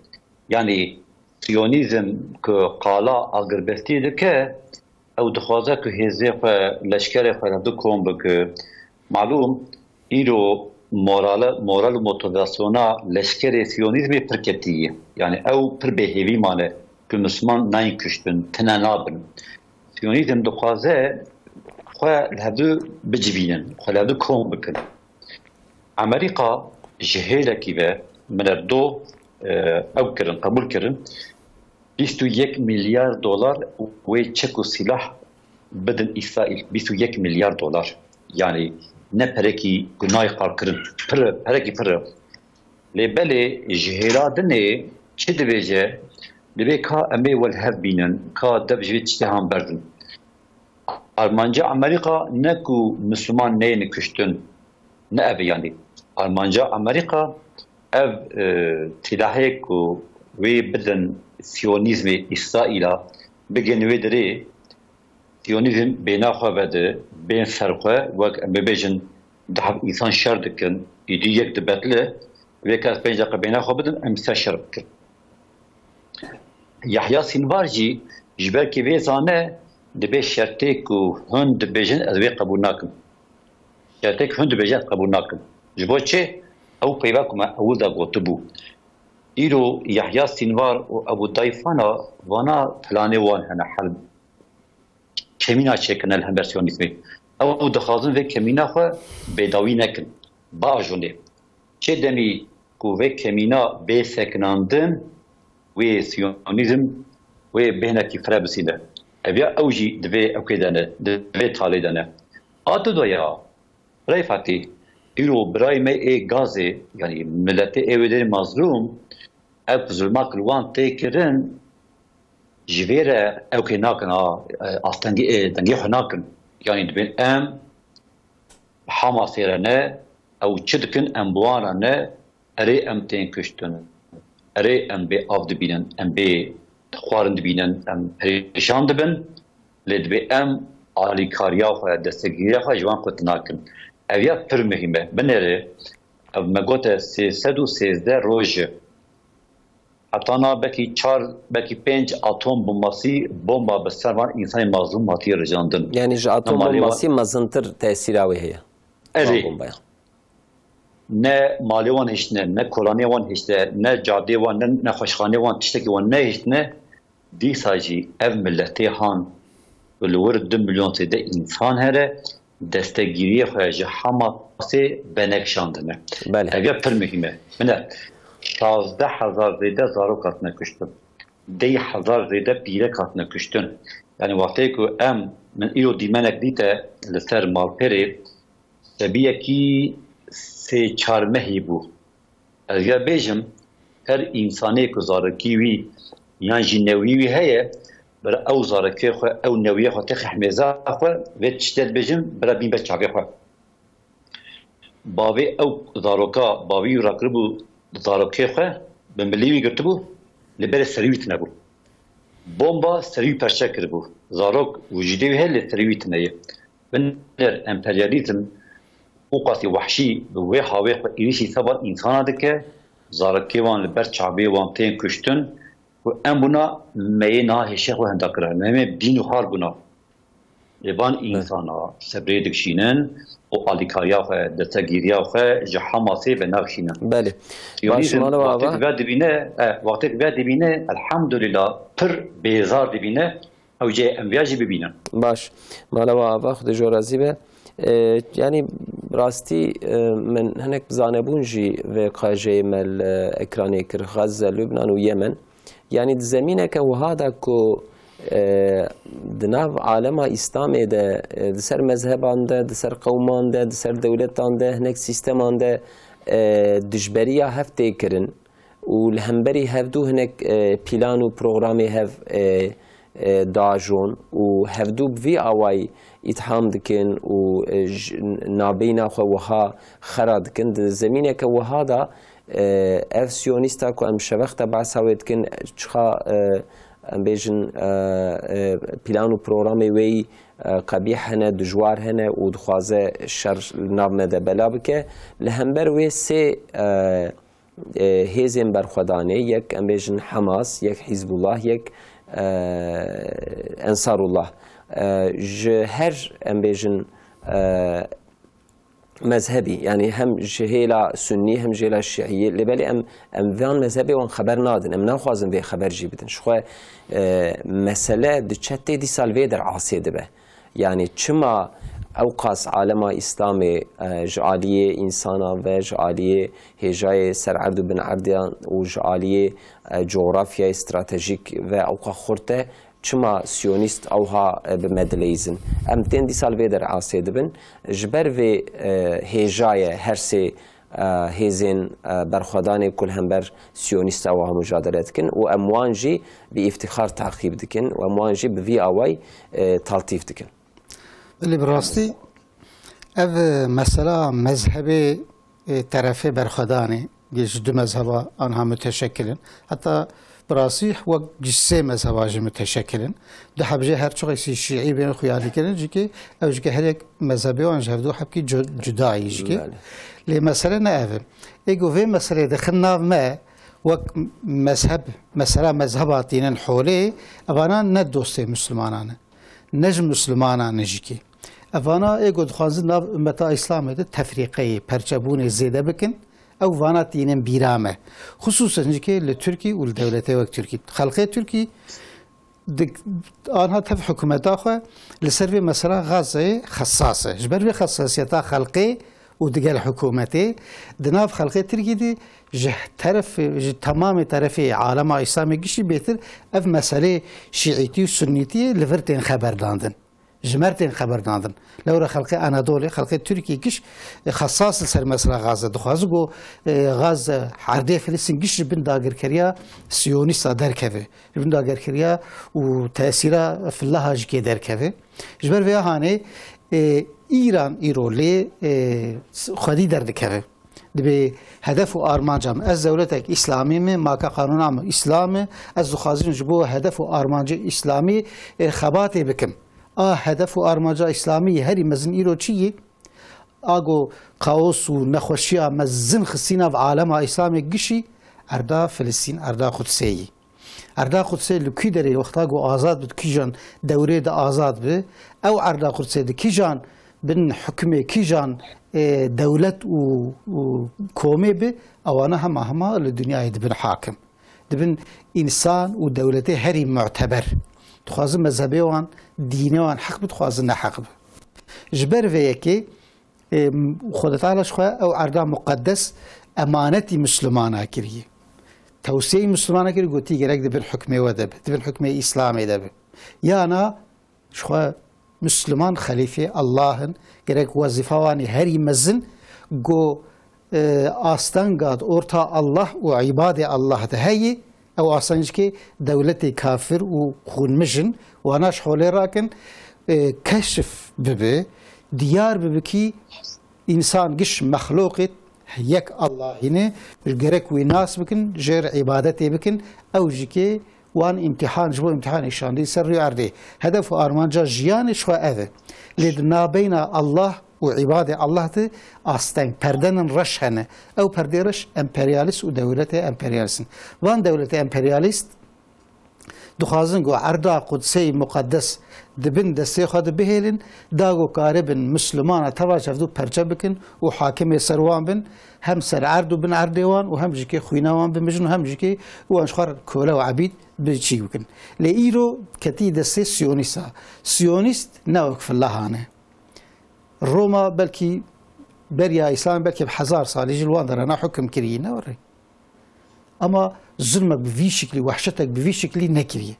Yanî siyonîzm ku qala agirbestî dike, ew dixwaze ku hêzê xwe, leşkerê xwe li hevdu kom bike. Malûm, îro morale, moral û motivasyona leşkerê siyonîzmê pir ketî ye. Yanî ew pir bêhêvî mane ku Misliman nayên kuştin, tune nabin. Siyonîzm dixwaze xwe li hevdu bicivînin, xwe li hevdu kom bikin. Amerîka ji hêlekî ve minerdo, e, ew kirin, qebûl kirin, bîst û yek milyar dolar wê çek û sîlah bidin Îsraîl. Bîst û yek milyar dolar. Yanî ne perekî ku nayê qalkirin. Pir, perekî pir e. Lê belê ji hêla dinê çi dibêje? Dibê ka em ê welhev bînin, ka dev ji vê tiştê han berdin. Armanca Amerîka ne ku Misliman neyên kuştin, ne ev e yanî. Armanca Amerîka ev, e, silahê ku wê bidin Siyonîzmê, Îsraîla, Bigên wê dirê, Siyonîzm bêna xwe vedi, bên ser xwe, wek em bibêjin, deh însan şer dikin, îdî yek dibetle, vê kes pênc deqe bêna xwe bidin, em ser şer bikin. Yahya Sînvar jî ji ber kê vê zane, dibê şertê ku hûn dibêjin, ez wê qebûl nakim. Şertê ku hûn dibêjin, ez qebûl nakim. Ji bo çi? Ew peyva ku me ewil de gotibû. Îro Yahya Sînvar û Ebû Dayfana vana planê wan hene, hel kemîna çêkirine li hember siyonîzmê. Ew dixwazin vê kemîna xwe bêdawî nekin, biajonê. Çê demî ku vê kemîna bê sekinandin, wê siyonîzm wê bêhnekî fire bisîne. Ev ya ew jî di vê ewkê de ne, di vê talê de ne. A dudoya, Birayê Fatî, îro birayê me ê Gazê, yanî miletê ê wê derê mazlûm, ev zulma ku li wan tê kirin, ji vê re ew kê nakin, a, e, astengî, e, dengê xwe nakin. Yanî dibên em Hamasê re ne, ew çi dikin, em bi wan re ne, erê em tên kuştin, erê em bê av dibînin, em bê xwarin dibînin, em perîşan dibin, lê dibê em alîkariya xwe, destegîriya xwe ji wan qut nakin. Ev ya pir muhîm e. Binêre, ev me gote sê sed û sêzdeh roj e. Heta na belkî çar, belkî pênc atom bombasî, bomba bi ser van însanê mazlûm hatiye rijandin. Yanî ji atom Normalê bombasî mezintir tesîra wê heye. Erê. Van bombeyan. Ne malê wan hiştine, ne kolanê wan hiştine, ne cadê wan, ne nexweşxanê wan, tiştekî wan nehiştine. Dîsa jî ev miletê han li wir du milyon zêde însan here, destegîriyê xwe ji Hamasê benekşandine. Belê. Ev ya pir muhîm e. Bine, şazdeh hezar zêde zarok hatine kuştin. Deh hezar zêde pîrek hatine kuştin. Yani wextê ku em, min îro dîmenek dîte li ser malperê, sebiyekî sê çar mehî bû. Ez ya bêjim, her însanê ku zarokî wî yan jî newî wî heye, bira ew zarokê xwe, ew newiya xwe têxe hemêza xwe, vê tiştê dibêjim, bira bîn ber çavê xwe. Bavê ew zaroka, bavî wî rakiribû zarokê xwe, bi milî wî girtibû, li berê serî wî tine bû. Bomba serî wî perçe kiribû. Zarok wicîdê wî heye, lê serî wî tine ye. Binêr emperyalîzm û qasî wehşî bi wê hawê xwe êrîşî seba însana dike, zarokê wan li ber çavê wan tên kuştin û em bûna meyê niha hêşê xwe hinda kira. Em ê bîn û har bûna. Lê van Belê. însana sebrê dikişînin û alîkariya xwe, destegîriya xwe ji Hamasê venakişînin. Belê. Baş, Siyonîzm mala we wextê ava. ku ve dibîne, e, wextê ku ve dibîne, elhamdulillah, pir bêzar dibîne. Ew cihê em viya jî bibînin. Baş. Mala we ava, Xwedê ji we razî be. E, yanî rastî, e, min hinek zanebûn jî vê qajeyê me li ekranê kir, Xezze, Lubnan û Yemen. Yanî di zemîneke wiha de ku, e, di nav alema Îslamê de, e, di ser mezheban de, di ser qewman de, di ser dewletan de, hinek sîsteman de, e, dijberiya hev tê kirin. û li hemberî hevdû hinek, e, pîlan û programê hev, e, e, diajon û hevdû bi vî awayî îtham dikin û, e, ji nabeyna xwe wiha xera dikin. Di zemîneke wiha de, e, ev siyonîsta ku em şevexta behsa wê dikin, çiqa, e, em bêjin, e, e, pîlan û programê wê yî, e, qebîh hene, dijwar hene û dixwaze şer li nav me de bela bike. Li hember wê sê, e, e, hêzên berxwedanê, yek em bêjin Hamas, yek Hizbullah, yek, e, Ensarullah. E, ji her, em bêjin, e, mezhebî, yani hem ji hêla Sunnî hem ji hêla Şiî, lê belê em, em van mezhebê wan xeber nadin, em naxwazin vê xeber jî bidin. Ji xwe, e, mesele diçe tê dîsa li vê derasê dibe. Yani çima ewqas alema Îslamê, e, ji aliyê însanan ve, ji aliyê hêjayê ser erd û bin erdiyan û ji aliyê, e, coğrafyayê stratejîk ve ewqas xurt e, çima siyonîst ewha, e, bi me dileyizin? Em tên dîsa li vê derasê dibin. Ji ber vê, e, hêjaye her sê e, hêzên, e, berxwedanê ku li hember siyonîsta wiha mujadele dikin û em wan jî bi îftixar taqîb dikin û em wan jî bi vî awayî, e, taltîf dikin. Belê, bi rastî ev, e, mesela mezhebê, e, terefê berxwedanê, ji du mezheba anha muteşekil in. Heta Bi rastî wek ji sê mezheba jî muteşekil in. Du heb jê her çiqasî şîî bên xuyanî kirin, jikê ew jikê her yek mezhebê wan ji hevdû hebkî cu-, cuda yî jikê. Belê. Lê mesele ne ev e. Ê ku vê meseleyê dixin nav me, wek mezheb, mesela mezheba tînin holê, evana ne dostê Mislimanan e. Ne ji Mislimanan e jikê. Evana ê ku dixwazin nav ummeta Îslamê de tefrîqeyê, perçebûnê zêde bikin, ew vana tînin bîra me. Xisûsen jikê li Tirkî û li dewletê wek Tirkî. Xelkê Tirkî di, anha tev hikûmeta xwe li ser vê mesela Gazeyê xesas e. Ji ber vê xesasiyeta xelkê û digel hikûmetê, di nav xelkê Tirkî de ji teref, ji temamê terefê alema Îslamê gişî bêtir ev meselê şîîtî û sunnîtiyê li vir tên xeberdandin. Ji me r tên xeberdandin. Lewra xelkê Anadolê, xelkê Tirkiyê giş, e, xesas li ser mesela Gaze dixwaze ku, e, Gaze, erdê Filistîn giş ji bin dagirkeriya siyonîsta derkeve. Ji bin dagirkeriya û tesîra filaha jikê derkeve. Ji ber vê hanê, e, Îran îro lê, e, xwedî derdikeve. Dibê hedef û armanca min, ez dewletek îslamî me, maka qanûna min îslam e, ez dixwazim ji bo hedef û armancê îslamî, e, xebatê bikim. A hedef û armanca îslamî herî mezin îro çi yî? A ku kaos û nexweşiya mezin xistî nav alema îslamê gişî, erda Filistîn, erda Qudsê yî. Erda Qudsê li kî derê wexta ku azad bi, di kîjan dewrê de azad bi, ew erda Qudsê di kîjan bin hukmê, kîjan, e, dewlet û, û komê bi, ewana hema hema li dinyayê dibin hakim. Dibin însan û dewletê herî muteber. Dixwazin mezhebê wan, dînê wan heq bi, dixwazin neheq bi. Ji ber vê yekê, e, Xwedê Teala ji xwe ew erda muqeddes emanetî Mislimana kiriye. Tewsiyeyî Mislimana kiriye, gotî gerek dibin hukmê we de be, dibin hukmê Îslamê de be. Yana ji xwe Misliman xelîfê Allah in, gerek wezîfa wan ê herî mezin ku, e, astenga di orta Allah û îbadê Allah de heye, ew astenga jikê dewletê kafir û xûnmij in, wana ji holê rakin, e, keşif bibe, diyar bibe kî însan giş mexlûqê yek Allahî ne, gerek wî nas bikin, jê re îbadetê bikin, ew jikê wan îmtîhan, ji bo îmtîhanê şandî ser rûyê erdê. Hedef û armanca jiyanê ji xwe ev e. Lê di nabeyna Allah û îbadê Allah de asteng, perdenin reş hene. Ew perdê reş emperyalîst û dewletê emperyalîst in. Van dewletê emperyalîst dixwazin ku erda Qudsê muqeddes di bin destê xwe de bihêlin, da ku karibin Mislimana teva çevdû perçe bikin û hakimê ser wan bin, hem ser erd û bin erdê wan û hem jikê xwîna wan bimijin û hem jikê wan ji xwe re kole û ebîd bi çî bikin. Lê îro ketî destê Siyonîsta. Siyonîst ne wek filahan e. Roma belkî beriya Îslamê belkî bi hezar salî jî li wan derana hukim kirî, ne were? Ama zulmek bi vî şiklî, wehşetek bi vî şiklî nekiriye.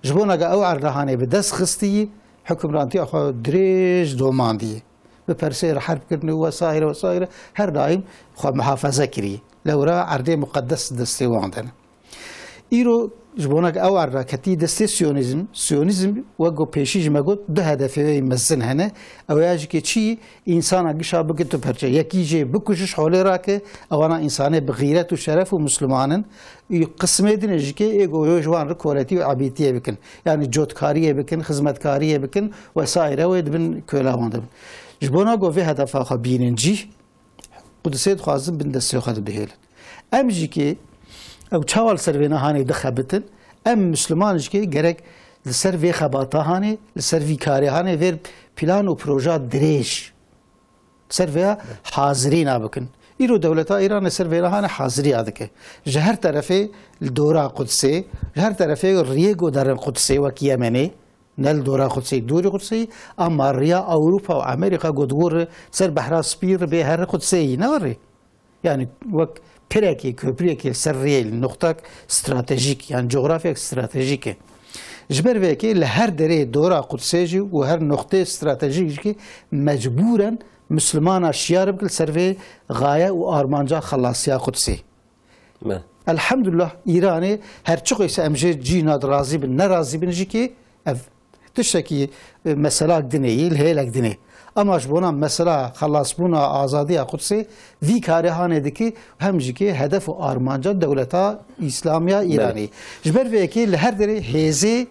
Ji bona ge ew erda hanê bi dest xistiyî, hukimrantiya xwe dirêj domandiye. Bi persê re herb kirine û wesaire wesaire her daîm xwe muhafaze kiriye. Lewra erdê muqeddes destê wan de ne. Îro ji bona ge ew erda ketî destê Siyonîzm, Siyonîzm wek ku pêşî ji me got, du hedefê wê mezin hene. Ew ya jikê çi? Însana gişa bike tu perçe. Yekî jê bikuje, ji holê rake, ewana însanê bi xîret û şeref û Misliman in. Û qismê din ê jikê ê ku ji wan re koletî û ebîtiyê bikin. Yanî cotkariyê bikin, xizmetkariyê bikin, wesaire wê dibin köla wan de bin. Ji bona ku vê hedefa xwe bînin cîh, Qudisê dixwazin bin destê xwe de bihêlin. Em jî kê ew çawa li ser vê nehanê dixebitin, em Misliman jî kê gerek li ser vê xebata hanê, li ser vî karê hanê, vê plan û proja dirêj, li ser vêya hazirîna bikin. Îro dewleta Îranê ser vê nehanê haziriya dike. Ji her terefê li dora Qudisê, ji her terefê riyê ku derin Qudisê wek Yemenê, ne li dora Qudsê, dûrî Qudsê, ama riya Ewropa û Amerîka ku diwir ser Behra Spî re bê her Qudsê yî, ne were? Yani wek pirekê, köprüyekê li ser riyê, li noxtak stratejîk, yani coğrafyek stratejîk e. Ji ber vê yekê li her derê dora Qudsê jî û her noxtê stratejîk jî mecbûren Mislimana şiyar bike li ser vê gaye û armanca xelasiya Qudsê. Me. Elhamdulillah, Îranê her çiqo ise em jê cîna di razî bin, ne razî bin jî kê ev tiştekî, e, meselak dinê yî, li hêlek dinê. Ema ji bona mesela xelasbûna azadiya Qudsê vî karê hanê dike, hem jî ki hedef û armanca dewleta Îslamiya Îranê. Ji ber vê yekê li her derê hêzê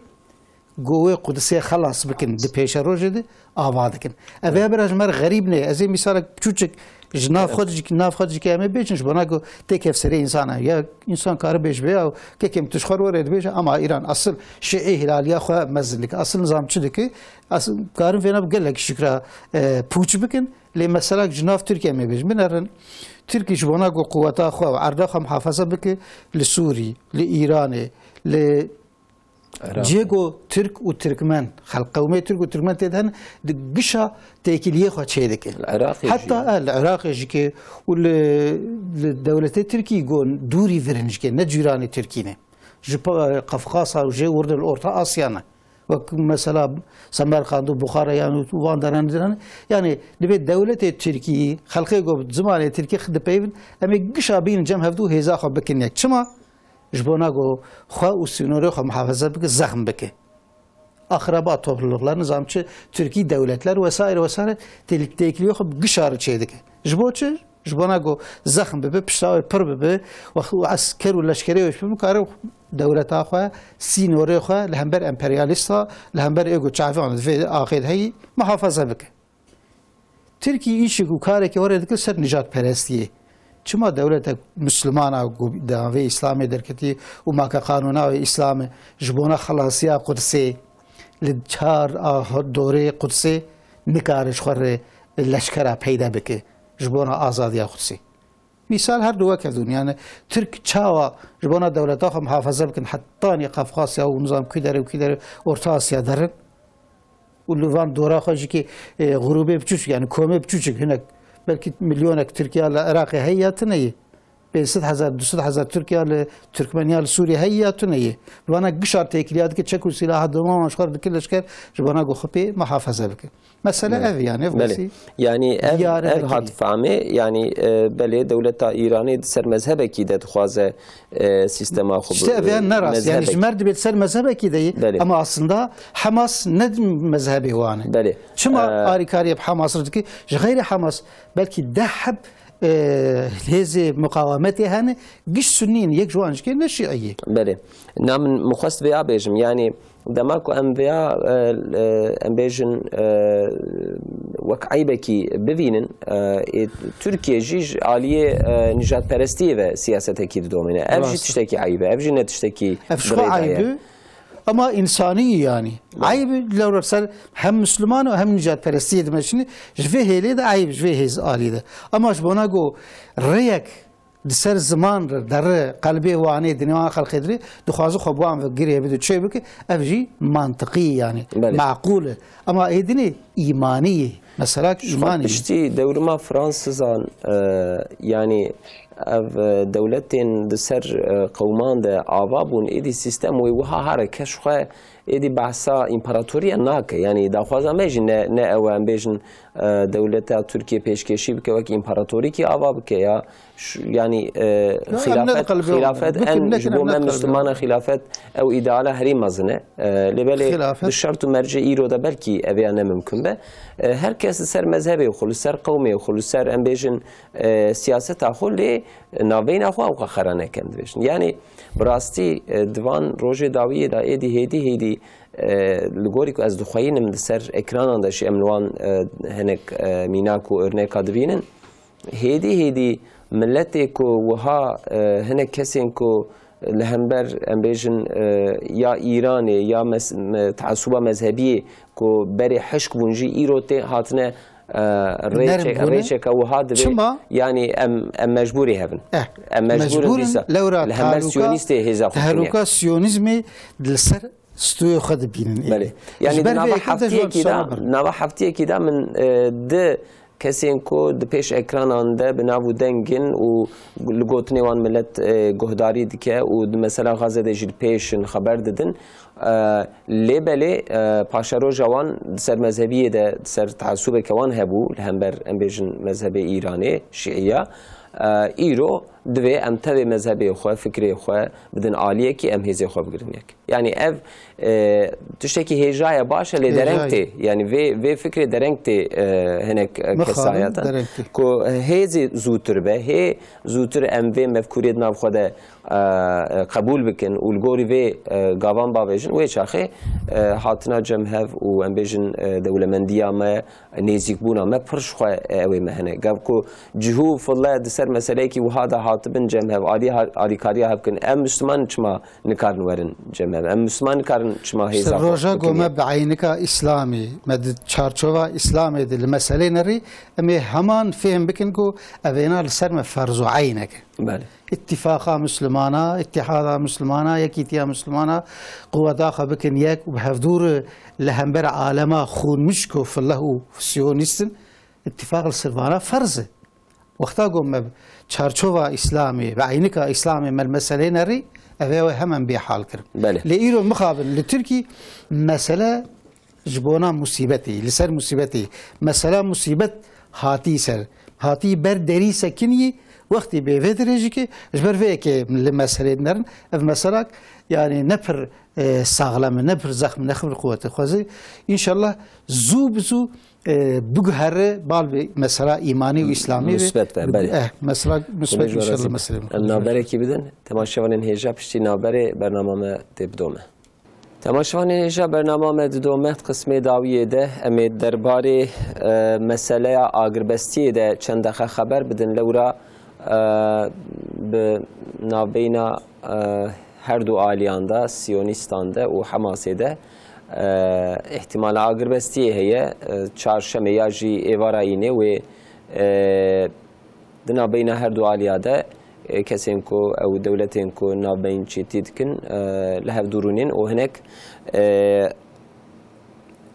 ku wê Qudsê xelas bikin di pêşerojê de ava dikin. Ev ya bira ji me re xerîb nê. Ez ê mîsalek piçûçik ji nav xwe jî, nav xwe jî em ê bêjin, ji bona ku tê kevserê însan e. Ya însan kare bêj vê ya, kekem tu ji xwe re were dibêje, ama Îran esil şiî hilaliya xwe mezin dike. Esil nizam çi dike? Esil karin vêna bi gelek şikra, e, pûç bikin. Lê mesela ji nav Tirkiye em ê bêjin. Binerin, Tirkî ji bona ku quweta xwe û erda xwe muhafaza bike li Sûrî, li Îranê, li Iraqê. Cihê ku Tirk û Tirkmen, xelq qewmê Tirk û Tirkmen tê de hene, di gişa têkiliyê xwe çêdike. Li Iraqê jî. Heta, e, li Iraqê jî ke û li, li dewletê Tirkî ku dûrî vir in jî ke, ne cîranê Tirkî ne. Ji pa-, Qafqasa û jê wir de li Orta Asya ne. Wek mesela Semerqand û Buxara yan û van deran diran. Yani divê dewletê Tirkî, xelkê ku bi zimanê Tirkî dipeyvin, em ê gişa bînin cem hevdû hêza xwe bikin yek. Çima? Ji bona ku xwe û sînorê xwe muhafaza bike, zexm bike. Akraba topluluklar, nizam çi, Tirkî dewletler vesaire vesaire têl-, têkiliyê xwe bi gişa re çêdike. Ji bo çi? Ji bona ku zexm bibe, pişta wê pir bibe, û esker û leşkerê wê bibe, kare dewleta xwe, sînorê xwe li hember emperyalista, li hember ê ku çavan di vê axê de heyî, muhafaza bike. Tirkî îşek û karekî were dike ser nijadperestiyê. Çima dewletek Mislimana ku di navê Îslamê derketî û make qanûna wê Îslamê ji bona xelasiya Qudsê li çar a dorê Qudsê nikare ji xwe re leşkera peyda bike ji bona azadiya Qudsê? Mîsal her du wek hevdûn. Yani Tirk çawa ji bona dewleta xwe muhafaza bikin, hetanî Qafqasya û nizam kî derê û kî derê Orta Asya derin? Û li van dora xwe jî ki, e, grûbê biçûçik, yani komê biçûçik, hinek belkî milyonek Tirkiya li Iraqê heye ya tune ye. Pênc sed hezar, du sed hezar Tirkiya li Tirkmeniya li Sûriyê heye ya tune ye. Vana gişa têkiliya dike, çek û sîlaha doma wan ji xwe re dike leşker, ji bona ku xwe pê muhafaza bike. Mesele ev yani, ev Belê. Mesî Yani ev, diyar ev vekirî. Hat famê, yani, e, belê dewleta Îranê di ser mezhebekî de dixwaze, e, sîstema xwe İşte bi-, ev yani ne rast. Yani mezhebek. Ji mer dibêt ser mezhebekî de ye. Belê. Ama aslında Hamas ne mezhebê wan e. Belê. Çima E, arîkariyê bi Hamas re dike? Ji xeyrê Hamas belkî deh heb, e, hêzê muqawemetê hene, giş Sunnî ne, yek ji wan jî ne Şiî ye. Belê. Na min mixwest vêya bêjim, yani dema ku em vêya, e, e, em bêjin, e, wek eybekî bivînin, e, ê Tirkiye jî ji aliyê, e, nijadperestiyê ve siyasetekî didomîne. Ev jî Rast. Tiştekî eyb e, ev jî ne tiştekî Ev ji xwe girêdayî ye. Eyb e, ama însanî yani. Eyb e, lewra ser hem Müslüman û hem nijadperestiyê dimeşîne. Ji vê hêlê de eyb, ji vê hêz alî de. Ama ji bona ku rêyek di ser ziman re, derre, qelbê wanê, di nêwan xelkê dirê, dixwaze xwe bi wan ve girê bide, çê bike, ev jî mantiqî yani, Belê. Maqûl e. Ama ê dinê îmanî ye. Mesela Ji xwe îmanî ye. Piştî dewrima Fransizan, e, yani ev, e, dewletên di ser, e, qewman de ava bûn, êdî sîstem wê wiha hareke ji xwe êdî behsa împaratoriya nake. Yani daxwaza me jî ne, ne ew e, em bêjin, e, dewleta Tirkiye pêşkêşî bike wek împaratorîkî ava bike ya. Şu, yani, e, Ya, em ne xilafet, diqelibê xilafet wan. Bikin, en nekin, ji em bo me ne diqelibê Müslümana wan. Xilafet ew îdeala herî mezin e. E, lê belê Xilafet. Bi şert û mercê îro de belkî ev ya ne mimkun be. E, her kes li ser mezhebê xwe, li ser qewmê xwe, li ser em bêjin, e, siyaseta xwe lê navbeyna xwe ew xwe xera nekin dibêjin. Yani bi rastî, e, di van rojê dawiyê de êdî hêdî hêdî, e, li gorî ku ez dixweyînim di ser ekranan de jî em li wan, e, hinek, e, mînak û örneka dibînin. Hêdî hêdî miletê ku wiha, e, hinek kesên ku li hember, em bêjin, e, ya Îranê ya mes-, me-, teasuba mezhebiyê ku berê hişk bûn jî îro tê hatine, e, Nerm rêçek-, bûne. Rêçeka wiha divê, Çima? Yani em, em mecbûrî hevin. Eh, Em mecbûr in mecbûr in dîsa lewra li hember tahlûka, siyonîstê hêza xwe tîne. Tahlûka siyonîzmê li ser stûyê xwe dibînin. Belê. Yani Ji ber di nava vê yekê de ji wan heftiyekî de, tiştana birin. Nava heftiyekî de min, e, di kesên ku di pêş ekranan de bi nav û deng in û li gotinê wan milet, e, guhdarî dike û di mesela Xaze de jî li pêş in, xeber didin. E, lê belê, e, paşeroja wan di ser mezhebiyê de, di ser teasubeke wan hebû, li hember, em bêjin, mezhebê Îranê, Şiiya. E, îro Divê em tevê mezhebê xwe, fikrê xwe bidin aliyekî, em hêzê xwe bigirin yek. Yanî ev, e, tiştekî hêja ye, baş e, lê dereng tê. Yanî vê, vê fikrê dereng tê, e, hinek, e, kesayeta. Ku hêzê zûtir be, hê zûtir em vê mefkûriyê di nav xwe de, e, e, qebûl bikin û li gorî vê, e, gavan bavêjin, wê çaxê, e, hatina cem hev û em bêjin, e, dewlemendiya me, nêzîkbûna me pir ji xwe ew ê me hene. Gav ku cihû fille di ser meseleyekî wiha de hatibin cem hev, alî ha-, alîkariya hev kin, em Misliman çima nikarin werin cem hev? Em Misliman nikarin çima hêza xwe bikin? Roja ku me bi eynika Îslamê, me di çarçova Îslamê de li meselê nerî, em ê heman fêhm bikin ku evêna li ser me ferz û eynek e. Belê. Îtîfaqa Mislimana, îtîhada Mislimana, yekîtiya Mislimana, quweta xwe bikin yek û bi hevdû re li hember alema xûnmişk û fileh û siyonîst in, îtîfaq li ser vana ferz e. Wexta ku me çarçova Îslamê, bi eynika Îslamê me li meselê nerî, ev ê hemen bê hal kirin. Belê. Lê îro mixabin li Tirkî mesele ji bona musîbetê, li ser musîbetê, mesela musîbet hatî ser, hatî ber derî sekinî, wextî bê vê dirêjî ke ji ber vê yekê li meselê dinerin, ev meselak, yanî ne pir, e, saxlem e, ne pir zexm, ne pir quwete xwezî. Înşallah zû bi zû, e, biguhere bal bi mesela îmanî û îslamî ve. Musbet be, belê. Eh, mesela musbet înşallah meselê. Em navberekî bidin, temaşevanên hêja piştî navberê bernama me tê bidome. Temaşevanên hêja, bernama me didome, qismê dawiyê de em ê derbarê, e, meseleya agirbestiyê de çend deqe xeber bidin. Lewra, e, bi navbeyna, e, her du aliyan de, Siyonîstan de û Hemasê de, e, îhtimala agirbestiyê heye. E, çarşemê ya jî êvara înê wê, e, Di navbeyna her du aliya de, e, kesên ku ew dewletên ku navbeyn çêtî dikin, e, li hev dû rûnên û hinek, e,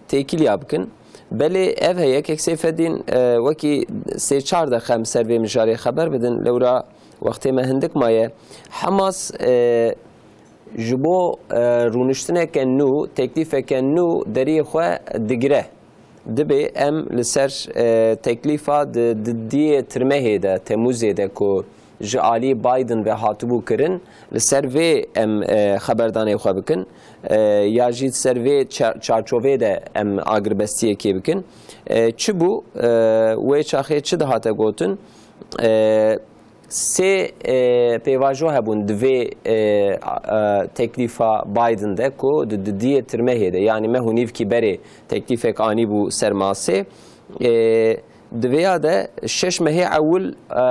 têkiliya bikin. Belê ev heye, kek Seyfedîn, e, wekî sê çar deqe em ser vê mijarê xeber bidin, lewra wextê me hindik maye. Hemas, e, ji bo, e, rûniştineke nû, teklîfeke nû deriyê xwe digire. Dibê em li ser, e, teklîfa di, di diyê Tirmehê de, Temûzê de ku ji alî Biden ve hatibû kirin, li ser vê em, e, xeberdanê xwe bikin, e, ya jî li ser vê ça-, çarçovê de em agirbestiyekê bikin. E, çi bû? E, wê çaxê çi dihate gotin? E, Sê, e, pêvajo hebûn di vê, e, a, e, teklîfa Biden de ku di, di diyê Tirmehê de, yanî meh û nîvkî berê teklîfek anîbû ser masê. E, di vêya de şeş mehê ewil, e,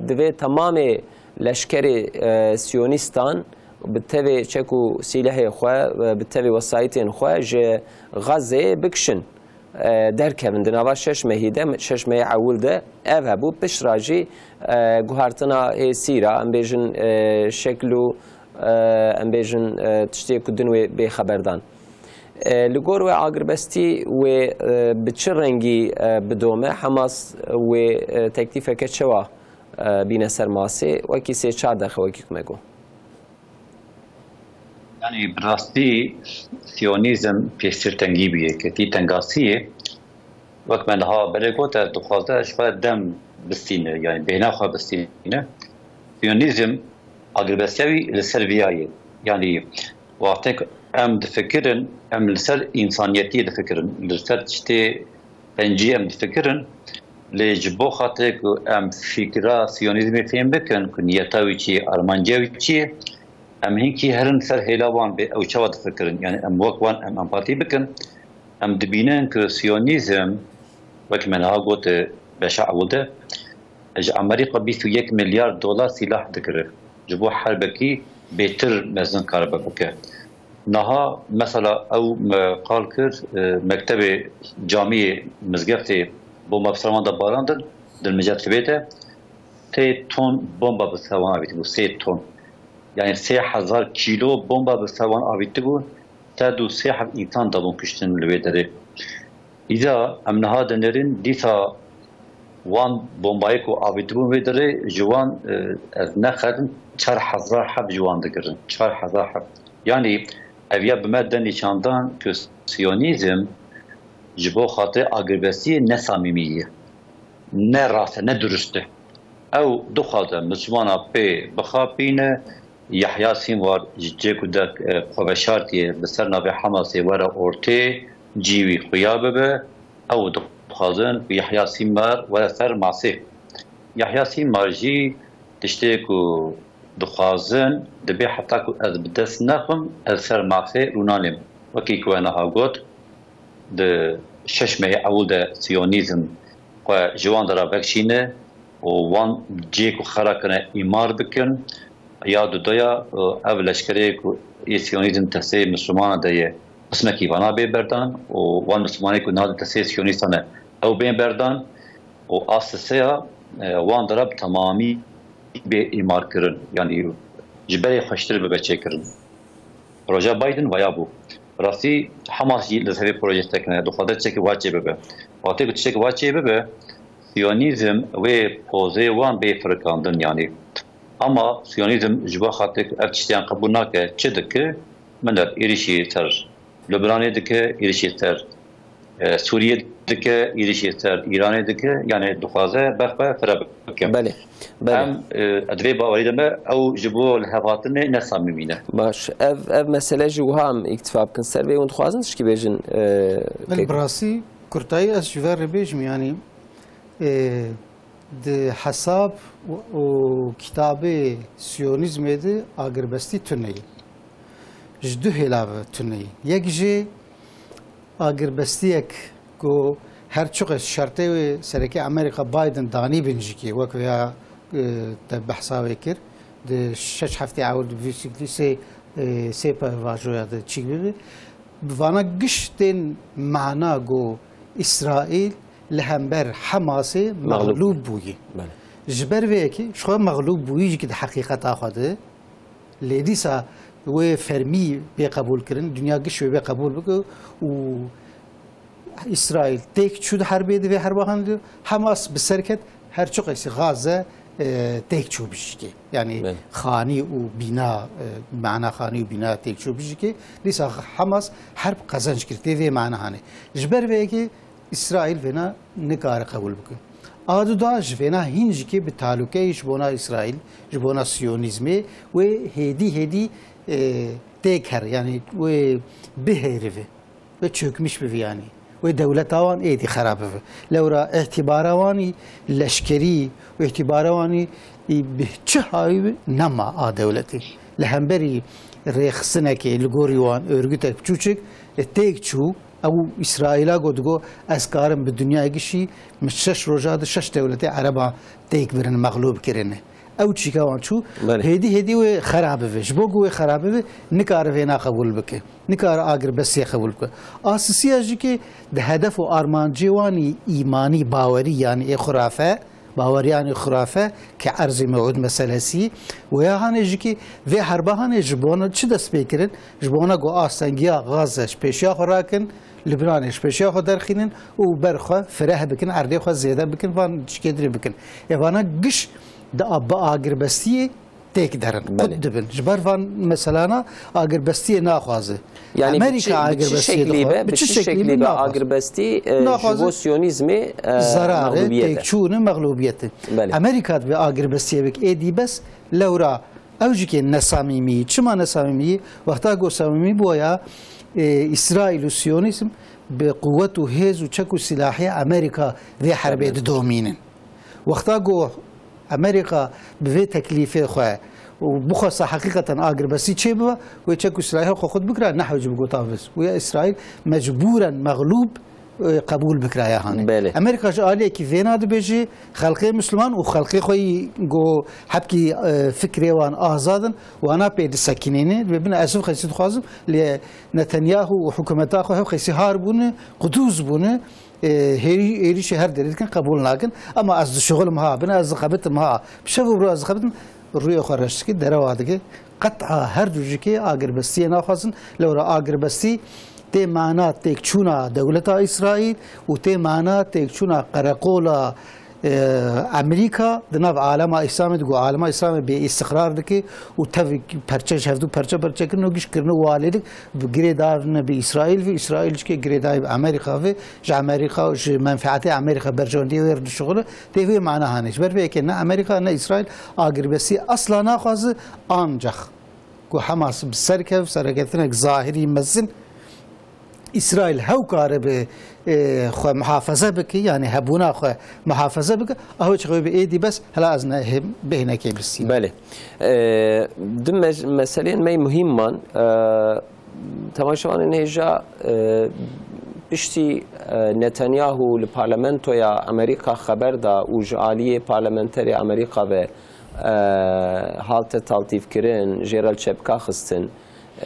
divê temamê leşkerê, e, Siyonîstan bi tevê çek û sîlehê xwe, e, bi tevê wesayîtên xwe ji Xezê bikişin. e, derkevin. Di nava şeş mehî de, şeş mehê ewil de ev hebû. Pişt re jî, e, guhartina hêsî re, em bêjin, e, şekil û, e, em bêjin, e, tiştê ku din wê bê xeberdan. E, li gor we agirbestî wê, e, bi çi rengî, e, bidome? Hemas wê, e, teklîfeke çawa, e, bîne ser masê? Wekî sê çar deqe wekî ku me got. Yanî bi rastî Siyonîzm pêştir tengî bûye, ketî tengasiyê. Wek me niha berê got, ez dixwaze ji xwe dem bistîne, yanî bêhna xwe bistîne. Siyonîzm agirbestiya wî li ser viya ye. Yanî wextê ku em difikirin, em li ser însaniyetiyê difikirin, li ser tiştê pencî em difikirin, lê ji bo xatirê ku em fikra Siyonîzmê fêm bikin, ku niyeta wî çi ye, armanca wî çi ye, em hinkî herin ser hêla wan bê ew çawa difikirin. Yanî em wek wan em empatî bikin, em dibînin ku Siyonîzm, wek me niha got, beşa ewil de, ji Amerîka bîst û yek milyar dolar sîlah digire. Ji bo herbekî bêtir mezin karibe bike. Niha mesela ew me qal kir, e, mektebê camiyê mizgeftê bomba bi ser wan de barandin, di Mincetibê de sê ton bomba bi ser wan avîtibû, sê ton. Yanî sê hezar kîlo bomba bi ser wan avîtibû, sed û sê heb însan dabûn kuştin li wê derê. Îca em niha dinêrin, dîsa wan bombayê ku avîtibûn wê derê ji wan, e, ez nexerim, çar hezar heb ji wan digirin. Çar hezar heb. Yanî ev ya bi me de nîşandan ku Siyonîzm ji bo xatirê agirbestiyê ne samîmî ye. Ne rast e, ne durust e. Ew dixwaze Mislimana pê bixapîne, Yahya Sînwar ji cê ku de, e, xwe veşartiye, bi ser navê Hamasê were ortê, cî wî xuya bibe. Ew dixwazin ku Yahya Sînwar were ser masê. Yahya Sînwar jî tiştê ku dixwazin, dibê heta ku ez bi dest nexim, ez ser masê rûnanêm. Wekî ku we niha got, di şeş mehê ewil de Siyonîzm xwe ji wan dera vekişîne û wan cihê ku xera kirine îmar bikin. Ya dudoya, ev leşkerê ku ê Siyonîzm destê Mislimanan de ye, qismekî vana bê berdan û wan Mislimanê ku nav destê Siyonîstan e, ew bên berdan û a seseya, e, wan dera bi temamî bê îmar kirin. Yanî ji berê xweştir bibe çêkirin. Projeya Biden vaya bû. Rastî Hamas jî li ser vê projeyê sekine, dixwaze tiştekî wa çê bibe. Wextê ku tiştekî wa çê bibe, Siyonîzm wê pozê wan bê firikandin, yanî. Ama Siyonîzm ji bo xatir ku ev tiştiyan qebûl nake, çi dike? Min de êrişî ser Lubnanê dike, êrişî ser, e, Sûriyê dike, êrişî ser Îranê dike, yanî dixwaze ber xwe fire bike. Belê, belê. Em, e, di vê bawerî de me, ew ji bo lihevhatinê ne samîmî ne. Baş, ev, ev mesele jî wiha em îktifa bikin ser vê, hûn dixwazin tişkî bêjin, e, Belê, kek? Bi rastî, kurtayî ez ji ver re bêjim, yanî, e, di hesab û, û kitabê Siyonîzmê de agirbestî tune ye. Ji du hêla ve tune ye. Yek jê agirbestiyek ku her çiqas şertê wê sereke Amerîka Biden danî bin jî kê, wek ya, e, te behsa wê kir, di şeş heftê ewil di vî sê, e, sê pevajoya de çîk bibe. Bi vana giş tên mana ku Îsraîl li hember Hamasê Mexlûb. Mexlûb bûyî. Belê. Ji ber vê yekê ji xwe mexlûb bûyî jî ki di heqîqeta xwe de, lê dîsa wê fermî bê qebûl kirin, dinya giş wê bê qebûl bike û Îsraîl têk çû di herbê, di vê herbahan de Hamas bi ser ket, her çiqasî Gaze, e, têk çû bijîkê. Yanî Belê. Xanî û bîna, e, mana xanî û bîna têk çû bijîkê. Dîsa Hamas herb qezenc kir, tê vê mana hanê. Ji ber vê yekê Îsraîl vêna nikare qebûl bike. A du da ji vêna hîn jikê bi talûkeyê ji bona Îsraîl, ji bona Siyonîzmê wê hêdî hêdî, e, têk here, yanî wê bihêrive, wê çökmüş bive yanî. Wê dewleta wan êdî xera bive. Lewra îtîbara wan î leşkerî û îtîbara wan î, î bi çi hawî bi nema a dewletê. Li hemberî rêxistinekê li gorî wan örgütek biçûçik, e, têk çû, Ew Îsraîla got, digot, ez karim bi dinyayê gişî, min şeş roja de şeş dewletê Ereba têk birin, mexlûb kirine. Ew çîka wan çû, Belê. Hêdî hêdî wê xera bive. Ji bo ku wê xera bive, nikare vêna qebûl bike. Nikare agirbestiyê qebûl bike. A sisiya jî ki di hedef û armancê wan î îmanî, bawerî, yanî ê xurafe, Baweriyanê xurafe ke erzê mewûd meselesî, weya hanê jî ki vê herba hanê ji bona çi dest pê kirin? Ji bona ku astengiya Gaze ji pêşiya xwe rakin, Libnanê ji pêşiya xwe derxînin û ber xwe fireh bikin, erdê xwe zêde bikin, van çikê dirê bikin. Ê vana giş di a-, bi agirbestiyê têk derin, Belê. Qut dibin. Ji ber van meselana agirbestiyê naxwaze. Yani bi Amerîka çi, bi çi agirbestiyê şeklî dixwaze. Be, bi çi şeklî be agirbestî, e, ji bo Siyonîzmê, e, Zerarê, mexlûbiyet e. Têkçûnê, mexlûbiyetê. Belê. Amerîka divê agirbestiyê bik êdî bes lewra ew jî kê nesamîmî. Çima nesamîmî? Wexta ku samîmî bûya, e, Îsraîl û Siyonîzm bi quwet û hêz û çek û silahê Amerîka vê herbê didomînin. Wexta ku Amerîka bi vê teklîfê xwe û bixwesta heqîqeten agirbestî çêbibe, wê çek û silahê xwe xurt bikira, nehewcî bigota biz. Wê Îsraîl mecbûren mexlûb, e, qebûl bikiraya hanê. Belê. Amerîka ji aliyekî vêna dibêjê, xelqê Misliman û xelqê xwe yî ku hebkî, e, fikrê wan azad in, wana pê disekinîne, dibêbin ez hevxesî dixwazim, lê Netanyahu û hikûmeta xwe hevxesî har bûne, qudûz bûne, e, hêrî-, êrîşê her derê dikin, qebûl nakin. Ema ez dişuxilim ha, bin ez dixebitim ha, bi şev û bi roj ez dixebitim, rûyê xwe reş dike, derewa dike. Qet'a her du jikê agirbestiyê naxwazin. Lewra agirbestî tê mana têkçûna dewleta Îsraîl û tê mana têkçûna qereqola Ee, Amerîka di nav alema Îslamê de ku alema Îslamê bê îstiqrar dike û tev perçe ji hevdû perçe perçe kirin û giş kirine û alêlik bi girêdayine bi Îsraîl ve, Îsraîl jikê girêdayî bi Amerîka ve, ji Amerîka, ji menfeetê Amerîka berjewendiyê wê re dişuxile, tê vê mana hanê. Ji ber vê yekê ne Amerîka ne Îsraîl agirbestî asla naxwaze, ancax ku Hamas bi ser kev, sereketinek zahirî mezin, Îsraîl hew karibe, e, xwe muhafeze bike, yani hebûna xwe muhafeze bike, ew çi xwe bi êdî bes, hela ez ne hê-, bêhnekê bisî. Belê. E, du me-, meseleyên me muhîm man. E, temaşevanên hêja, e, piştî, e, Netanyahu li parlamentoya Amerîka xeber da û ji aliyê parlamenterê Amerîka ve, e, hate taltîfkirin, jê re li çepka xistin.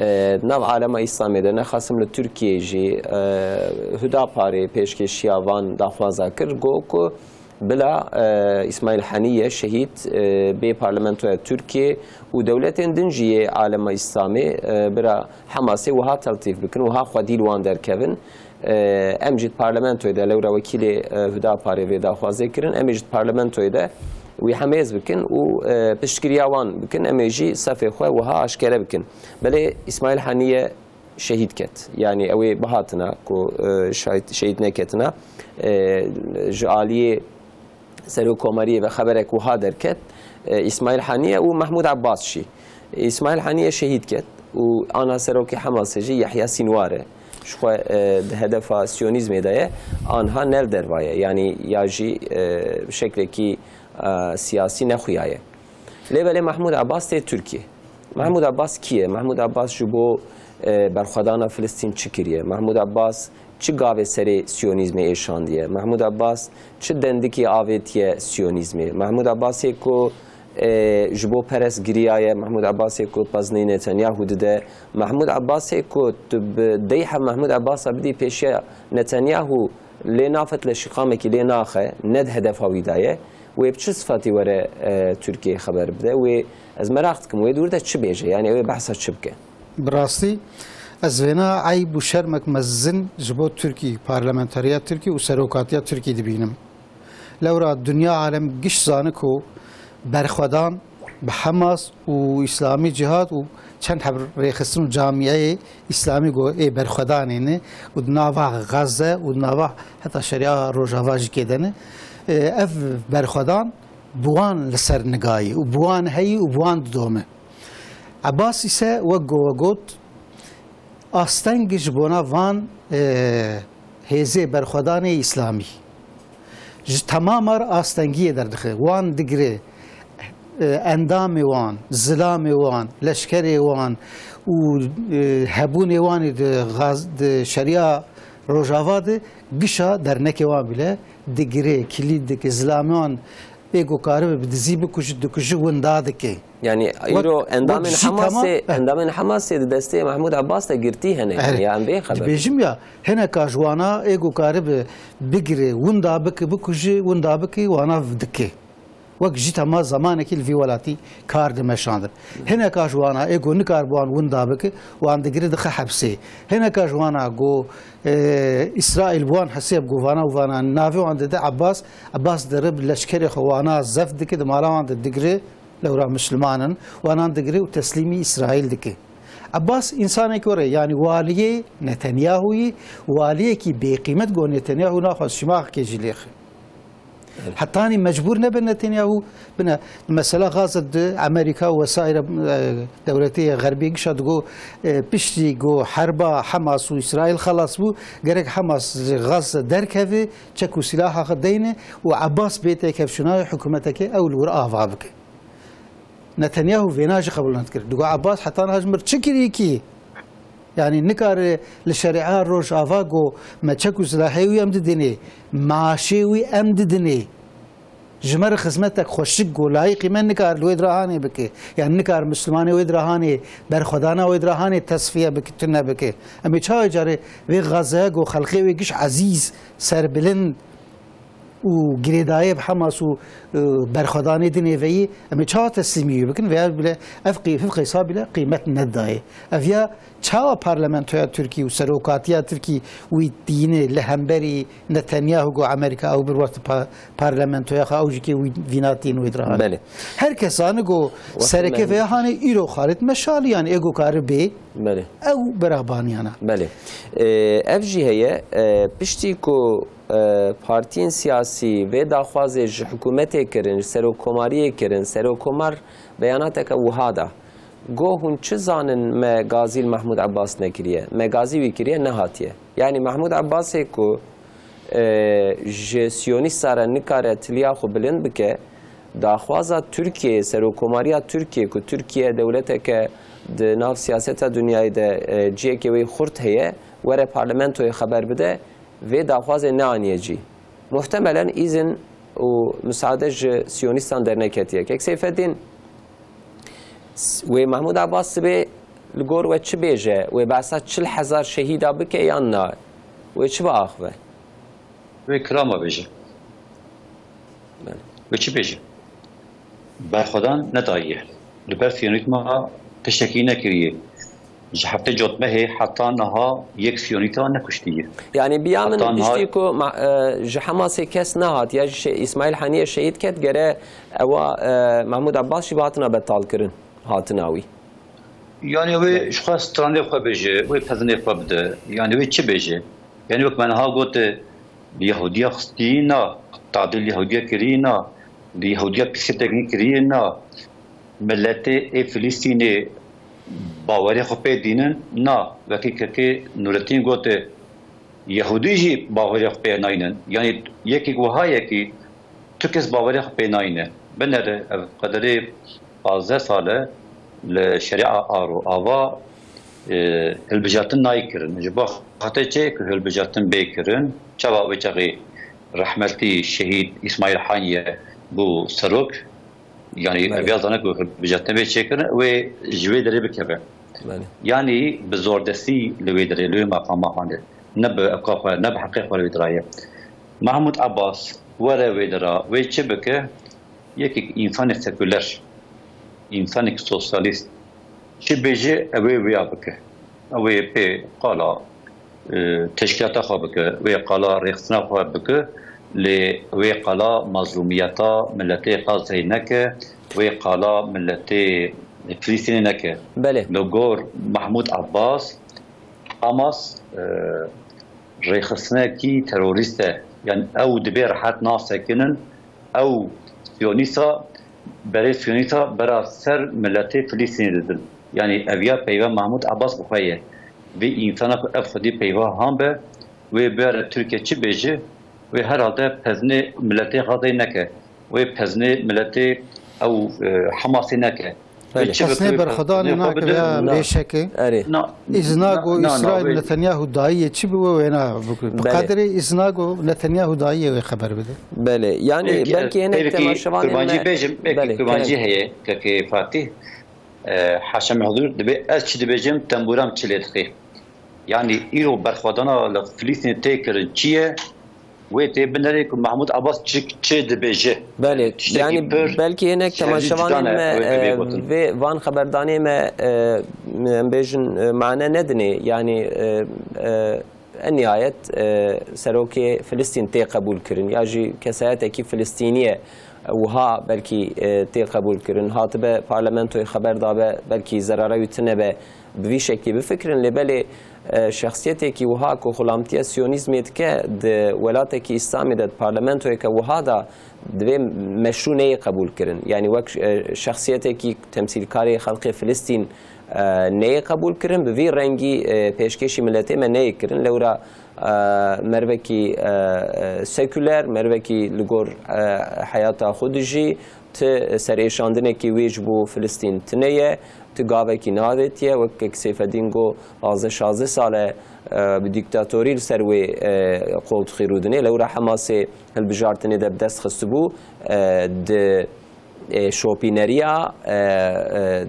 E, di nav alema Îslamê de, nexasim li Tirkiyê jî, e, Hudaparê pêşkêşiya van daxwaza kir, got ku bila, e, Îsmaîl Heniye şehîd, e, bê parlamentoya Tirkiyê û dewletên din jî yê alema Îslamê, e, bira Hamasê wiha teltîf bikin, wiha xwedî li wan derkevin. E, em jî di parlamentoyê de, lewra wekîlê, e, Hudaparê vê daxwazê kirin, em ê jî di parlamentoyê de wî hemêz bikin û, e, piştgiriya wan bikin, em ê jî sefê xwe wiha aşkere bikin. Belê Îsmaîl Heniye şehîd ket. Yanî ew ê bihatina ku, e, şahid, şehîd neketina, e, ji aliyê Serokkomariyê ve xeberek wiha derket, e, Îsmaîl Heniye û Mehmûd Abbas jî. Îsmaîl Heniye şehîd ket û ana serokê Hamasê jî Yahya Sinwar e. Ji xwe, e, di hedefa Siyonîzmê de ye, anha ne li derva ye. Yanî ya jî, e, bi şeklekî, e, siyasî nexuyaye. Lê belê Mehmûd Abbas tê Tirkiyê. Mehmûd Abbas kî ye? Mehmûd Abbas ji bo, e, berxwedana Filistîn çi kiriye? Mehmûd Abbas çi gavê serê Siyonîzmê êşandiye? Mehmûd Abbas çi dendikê avêtiye Siyonîzmê? Mehmûd Abbasê ku, e, ji bo Peres giriyaye, Mehmûd Abbasê ku peznê Netanyahu dide, Mehmûd Abbasê ku tu bi deyha Mehmûd Abbasa bidî pêşiya Netanyahu, lê nafet le şiqamekî lê naxe, ne di hedefa wî de ye. Wê bi çi sifatî were, e, Tirkiyeyê xeber bide? Wê, ez meraq dikim, wê dûr de çi bêje? Yanî ew ê behsa çi bike? Bi rastî, ez vêna eyb û şermek mezin ji bo Tirkî, parlamentariya Tirkî û serokatiya Tirkî dibînim. Lewra dinya alem giş zane ku berxwedan bi Hamas û Îslamî Cihad û çend heb rêxistin û camiyeyê Îslamî ku ê berxwedanê ne û di nava Gaze û di nava heta Şeria Rojava jî kê de ne. E, ev berxwedan bi wan li ser nigayî û bi wan heyî û bi wan didome. Ebas îse wek ku we got, asteng ji bona van, e, hêzê berxwedanê Îslamî. Ji temama re astengiyê derdixe. Wan digire, e, endamê wan, zilamê wan, leşkerê wan û, e, hebûnê wan ê di Gaz-, di Şeriya Rojava de gişa dernekê wan bile digire, kilît dike, zilamê wan ê ku karibe bi dizî bikuje, dikuje, winda dike. Yanî Wek, îro wek endamên jî Hamasê, temam, eh. endamên Hamasê di destê Mehmûd Abbas de girtî hene. Erê, yanî ya em bê xeber. Dibêjim ya, hineka ji wana ê ku karibe bigire, winda bike, bikuje, winda bike, wana dike. Wek jî tema zemanekî li vî welatî kar dimeşandin. Hineka ji wana ê ku nikaribe wan winda bike, wan digire dixe hepsê. Hineka ji wana ku, e, Îsraîl bi wan hesêb ku vana û vana navê wan dide Abbas, Abbas dere bi leşkerê xwe wana zeft dike, di mala wan de digire, lewra Misliman in, wanan digire û teslîmî Îsraîl dike. Abbas însanekî were, yanî waliyê Netanyahuyî, waliyekî bêqîmet ku Netanyahu naxwaz şimaxekê jî lêxe. Belê. Hetanî mecbûr nebe Netanyahu bine. Mesela Gaza di Amerîka û wesaîre, e, dewletê xerbî gişa digo, e, piştî ku herba Hamas û Îsraîl xelas bû, gerek Hamas ji Gaza derkeve, çek û silaha xwe deyne û Abbas bê têkevşûna hikûmeteke ew li wir ava bike. Netanyahu vêna jî qebûl nedikir. Digo Abbas heta niha ji mir çi kirî kî? Yanî nikare li Şeria Rojava go me çek û silahê wî em didinê, maaşê wî em didinê. Ji me re xizmetek xweşik go layîqî me nikare li wê dira hanê bike. Yanî nikare Mislimanê wê dira hanê, berxwedana wê dira hanê tesfiye bike, tune bike. Em ê çawa carê vê Gazeya go xelqê wê giş ezîz, serbilind, û girêdayê bi Hamas û, e, berxwedanê di nêveyî, em ê çawa teslîmî wî bikin? Veya bile ev qî-, ev qîsa bile qîmet nedayê. Ev ya çawa parlamentoya Tirkî û serokatiya Tirkî wî tîne li hemberî Netanyahu ku Amerîka ew bir wextî pa-, parlamentoya xwe ew jî kê wî vîna tîn wê dira hane. Belê. Her kes zane ku Wextê sereke me vê hanê îro Xalid Meşalî, yani ê ku kari bê, Belê. ew berabaniyana. Belê. E, ev jî heye, e, piştî ku, e, partiyên siyasî vê daxwazê ji hikûmetê kirin, ji serokkomariyê kirin, serokkomar beyanateke wiha da. Got, hûn çi zanin me gazî li Mehmûd Ebbas nekiriye? Me gazî wî kiriye, nehatiye. Yanî Mehmûd Ebbasê ku, e, ji siyonîsta re nikare tiliya xwe bilind bike, daxwaza Tirkiyeyê, serokkomariya Tirkiyeyê ku Tirkiye dewleteke di nav siyaseta dinyayê de, e, cihekê wê xurt heye, were parlamentoyê xeber bide, vê daxwazê neaniye cî. Muhtemelen îzin û misaade ji siyonîstan derneketiye. Kek Seyfeddîn, s-, wê Mehmûd Abbas sibê li gor we çi bêje? Wê behsa çil hezar şehîda bike yan na? Wê çi biaxive? Wê kirama bêje. Belê. Wê çi bêje? Berxwedan nedayiye. Li ber siyonîzma tiştekî nekiriye. Ji heftê cotmehê heta niha yek siyonîta nekuştiye. Yanî biya min Heta niha piştî ku ma-, e, ji Hemasê kes nehat, ya jî şe-, Îsmaîl Haniyê şehîd ket, gere ewa, e, Mehmûd Abbas jî bi hatina betalkirin, hatina wî. Yani wê ji xwe stranê xwe bêje, wê pezinê xwe bide. Yani wê çi bêje? Yani wek me niha got, li Yehudiya xistî na, tadil Yehudiya kirî na, li Yehudiya pîsê teknî kirî na, miletê ê Filistînê bawerê xwe pê dînin na, wekî kekê Nuretîn got, Yehûdî jî bawerê xwe pê naynin. Yanî yekî wiha yekî tu kes bawerê xwe pê nayne. Binere ev qederê pazdeh sal e li şerîa aro ava, e, hilbijartin nayê kirin. Ji bo xatir çi ku hilbijartin bê kirin, çawa wê çaxê rehmetî şehîd Îsmaîl Haniye bû serok, Yanî Belê. ev ya zane ku hilbijartin vê çêkirin, wê ji wê derê bikeve. Belê. Yanî bi zordestî li wê derê, li wê maqama hane. Ne bi ewka xwe, ne bi heqê xwe li wê diraye. Mahmud Abbas were wê dira, wê çi bike? Yekek însanê sekuler, însanêk sosyalîst çi bêje, ew ê wêya bike. Ew ê pê qala, e, teşkîlata xwe bike, wê qala rêxistina xwe bike, lê wê qala mazlûmiyeta miletê Gazeyê neke, wê qala miletê Filistînê neke. Belê. Li gor Mahmud Abbas, Hamas, e, rêxistinekî terorîst e. Yani ew dibê rehet nasekinin, ew siyonîsta, berê siyonîsta bera ser miletê Filistînê didin. Yani ev ya peyva Mahmud Abbas bi xwe ye. Vê însana ku ev xwedî peyva han be, wê bere Tirkiye çi bêje, wê herhalde pezinê miletê Gazeyê neke. Wê pezinê miletê ew, e, Hamasê neke. Belê. Wê çi Kesnê bike, wê berxwedanê pezinê xwe nake bide? veya Na. pêşeke. Erê. Na, Îzna na, ku na, na, Îsraîl wê Netanyahu dayiye çi bi we wêna bikir. Bi Belê. qederê îzna ku Netanyahu dayiye wê xeber bide. Belê. Yani Peki, belki hinek peki, temaşevanên kurbancî me bêjim, peki Belê, kurbancî kerem. heye, peki Fatih. E, haşa me huzur, dibê ez çi dibêjim, tembûra min çi lê dixê. Yanî îro berxwedana li Filistînê tê kirin çi ye? Wê tê binerê ku Mahmud Abbas çi, çi dibêje. Belê, Tiştekî yanî pir belkî hinek şerî temaşevanên cuda ne, me, wê tê bê e, gotin. vê van xeberdanê me, e, em bêjin, e, mane nedinê. Yanî, e, e, en nihayet, e, serokê Filistîn tê qebûl kirin ya jî kesayetekî Filistînî ye. Wiha belkî, e, tê qebûl kirin. Hatibe parlamentoyê xeber dabe, belkî zerara wî tune be, bi vî şeklî bifikirin. Lê belê, e, şexsiyetekî wiha ku xulamtiya siyonîzmê dike, di welatekî îslamê de, di parlamentoyeke wiha de divê meşrû neyê qebûl kirin. Yanî wek, e, şexsiyetekî temsîlkarê xelkê Filistîn, e, neyê qebûl kirin, bi vî rengî, e, pêşkêşî miletê me neyê kirin. Lewra, e, mervekî, e, e, sekuler, mervekî li gor, e, heyata xwe dijî, ti serêşandinekî wê ji bo Filistîn tune ye, ti gavekî navêtiye, wek kek Seyfedîn got, pazdeh şazdeh sal e, e, bi dîktatorî li ser wê, e, qol dixî rûdinê. Lewra Hemasê hilbijartinê de bi dest xistibû, e, di, e, şopîneriya, e, e,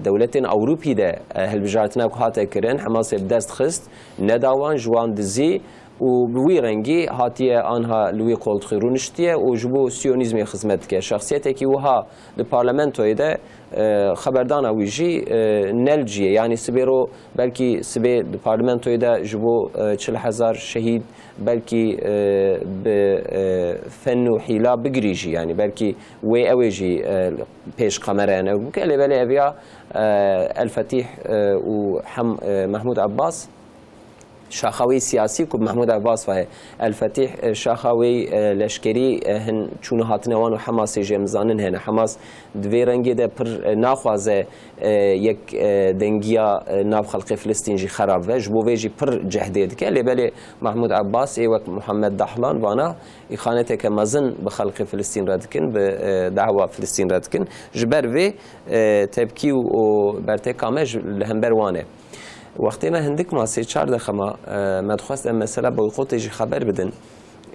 dewletên Ewropî de, e, hilbijartina ku hate kirin, Hemasê bi dest xist, neda wan, ji wan dizî, û bi wî rengî hatiye anha li wî qoltixî rûniştiye û ji bo siyonîzmê xizmet dike. Şexsiyetekî wiha di parlamentoyê de, e, xeberdana wî jî, e, ne li cî ye. Yanî sibê ro belkî sibê di parlamentoyê de ji bo, e, çil hezar şehîd, belkî, e, bi, e, fen û hîla bigirî jî, yanî belkî wê ew ê jî, e, pêş kameraya ne bike. Lê belê eviya, e, El Fetîh, e, û Hem-, e, Mehmûd Ebbas, şaxa wê siyasî ku Mehmûd Ebbas ve heye. El Fetîh, e, şaxa wê, e, leşkerî, e, hin çûn û hatinê wan û Hemasê jî em dizanin hene. Hemas di vê rengê de pir, e, naxwaze, e, yek, e, dengiya, e, nav xelkê Filistîn jî xerab ve. Ji bo vê jî pir cehdê dike. Lê belê Mehmûd Ebbas ê wek Muhammed Dahlan vana îxaneteke mezin bi xelkê Filistîn re dikin, bi, e, dawa Filistîn re dikin. Ji ber vê, e, tepkî û, û berteka me ji, li hember wan e. Wextê me hindik ma sê çar deqe ma, e, me dixwest em mesela boykotê jî xeber bidin.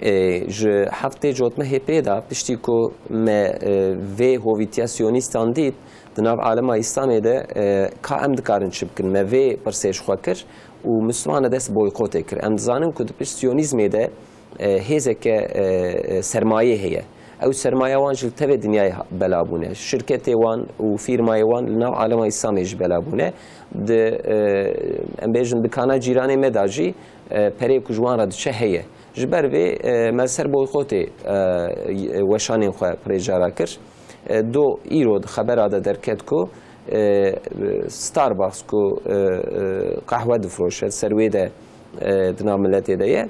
E, ji heftê cotmehê pê de piştî ku me, e, vê hovîtiya siyonîstan dît, di nav alema Îslamê de, e, ka em dikarin çi bikin? Me vê pirsê ji xwe kir û Mislimane dest boykotê kir. Em dizanin ku di pişt siyonîzmê de, e, hêzeke, e, e, sermayê heye. Ew sermaya wan jî li tevê dinyayê ha-, bela bûne. Şirketê wan û fîrmayê wan li nav alema Îslamê jî bela bûne. Di, e, em bêjin dikana cîranê me de jî, e, perê ku ji wan re diçe heye. Ji ber vê, e, me ser boykotê, e, weşanên xwe pirê cara kir. E, do îro di xebera de derket ku, e, Starbucks ku, e, e, qehwe difroşe, ser wê de, e, di nav miletê de ye.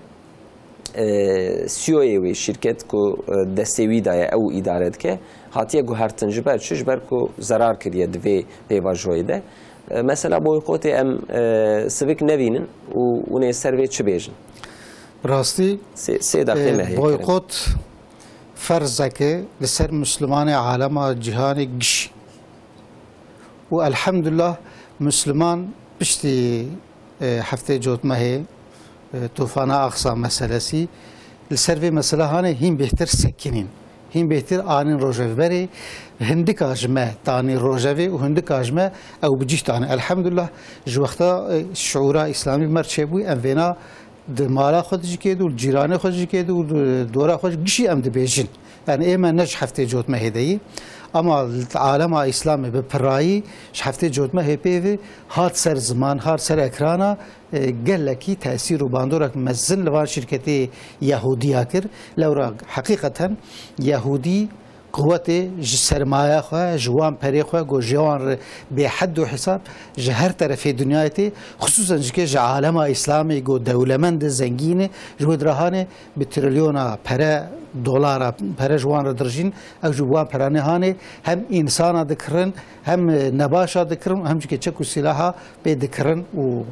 E, C E O'yê wê şîrket ku, e, destê wî daye, ew îdare dike, hatiye guhertin. Ji ber çi? Ji ber ku zerar kiriye di vê pêvajoyê de. E, mesela boykotê em, e, sivik nevînin û hûn ê ser vê çi bêjin? Rastî, sê, sê deqê e, me heye kirin. Boykot ferzeke li ser Mislimanê alema cîhanê gişî. Û elhamdulillah Misliman piştî, e, heftê cotmehê, e, Tufana Aqsa meselesî, li ser vê mesela hanê hîn bêhtir sekinîn. Hîn bêhtir anîn rojevberê, hindika ji me tanî rojevê û hindika ji me ew bi cih tanî. Elhamdulillah, ji wexta, e, şiûra îslamî bi me re çêbûyî, em vêna di mala xwe de jî kê de û li cîranê xwe jî kê de û di dora xwe jî gişî em dibêjin. Yani ê me ne ji heftê cotmehê de yî. Ama li alema îslamê bi pirayî ji heftê cotmehê pê ve hat ser ziman, hat ser ekrana, e, gelekî tesîr û bandorek mezin li van şîrketê Yehûdiya kir. Lewra heqîqeten Yehûdî quwetê ji sermaya xwe, ji wan perê xwe, ku ji wan re bêhed û hesab, ji her terefê dinyayê tê, xisûsen jikê ji alema îslamê ku dewlemend e, zengîn e, ji wê dira hanê bi trilyona pere, dolara pere ji wan re dirijîn, ew ji wan peranê hanê hem însana dikirin, hem, e, nebaşa dikirin, hem jikê çek û sîlaha pê dikirin û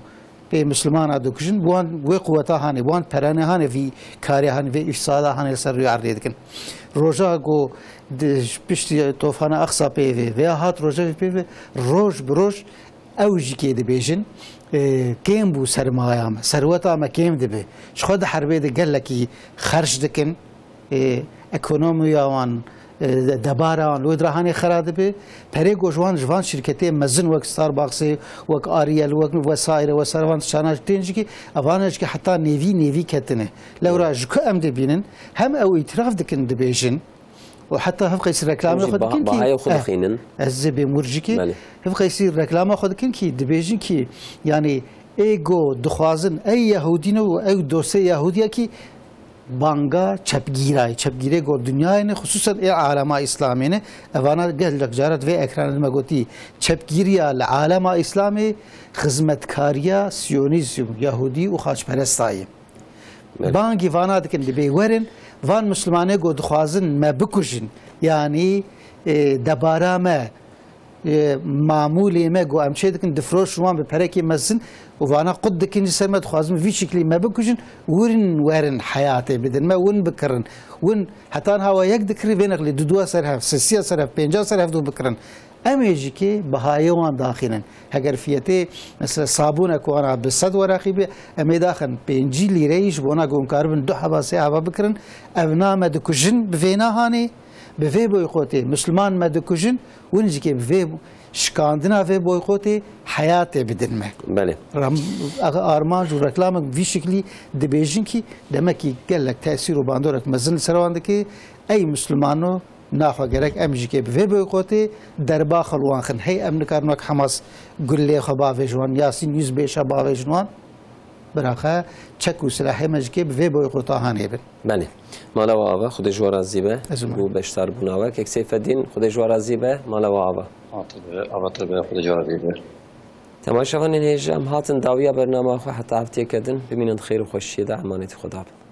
pê Mislimana dikujin, wan wê quweta hanê, wan peranê hanê, vî karê hanê, vê îfsada hanê li ser rûyê erdê dikin. Roja ku di piştî Tofana Aqsa pê ve, veya hat rojevê pê ve, roj bi roj ew jî kê dibêjin, e, kêm bû sermaya me, serweta me kêm dibe. Ji xwe di herbê de gelekî xerc dikin. E, ekonomiya wan, e, de-, debara wan, li wê dira hanê xera dibe. Perê ku ji wan, ji van şîrketê mezin wek Starbucksê, wek Ariel, wek vesaire, vesaire van tiştana tên jikî, evan jikî heta nêvî, nêvî ketine. Lewra ji ku em dibînin, hem ew îtiraf dikin, dibêjin, û heta hevqeysî reklamê Jî xwe baha-, dikin kî, bahayê xwe eh, dixînin. Ez zê bê mûr jikî, Belê. Hevqeysî reklamê xwe dikin kî, dibêjin kî, yanî ê ku dixwazin ey Yehûdî ne û ew dostê Yehûdiya kî banga çepgîrayê, çepgîrê ku dinyayê ne, xisûsen ê alema Îslamê ne, evana gelek carat vê ekranê de me gotî, çepgîriya li alema Îslamê xizmetkariya Siyonîzm, Yehûdî û xaçperestayê. Belê. Bangî vana dikin, dibê werin, van Mislimanê ku dixwazin me bikujin, yanî, e, debara me, e, mamûlê me ku em çê dikin, difroşin wan bi perekê mezin û vana qut dikin ji ser me, dixwazin vî şiklî me bikujin, win werin heyatê bidin me, win bikirin. Win heta niha we yek dikirî, vê nexlî du duwa ser hev, sisiya ser hev, pênca ser hev dû bikirin. Em ê jî kê bihayê wan daxînin. Heger fiyetê, mesela sabûnek wana bi sed weraqî be, em ê daxin pêncî lîreyî ji bona ku hûn karibin du heba, sê heba bikirin. Ev na me dikujin bi vê nahanê, Bi vê boykotê Misliman me dikujin, hûn jî kê bi vê şikandina vê boykotê heyatê bidin me. Belê. Ram-, armanc û reklamek vî şiklî dibêjin kî demekî gelek tesîr û bandorek mezin li ser wan dike. Ey Mislimano, naxwe gerek em jî kê bi vê boykotê derbaxil wan xin. Hey em nikarin wek Hamas gullê xwe bavêjin wan, Yasîn Yüzbeşe bavêjin wan. Biraxe çek û silahê me ji kê bi vê boykota hanê bin. Belê. Mala we ava, Xwedê ji we razî be. Ez û bû beşdarbûna we. Kek Seyfeddîn, Xwedê ji we razî be. Mala we ava. Ava te be, ava te be, Xwedê ji we razî be. Temaşevanên hêja, em hatin dawiya bernama xwe heta heftiyeke din. Bimînin di xêr û xweşiyê de, emanetî Xweda bin.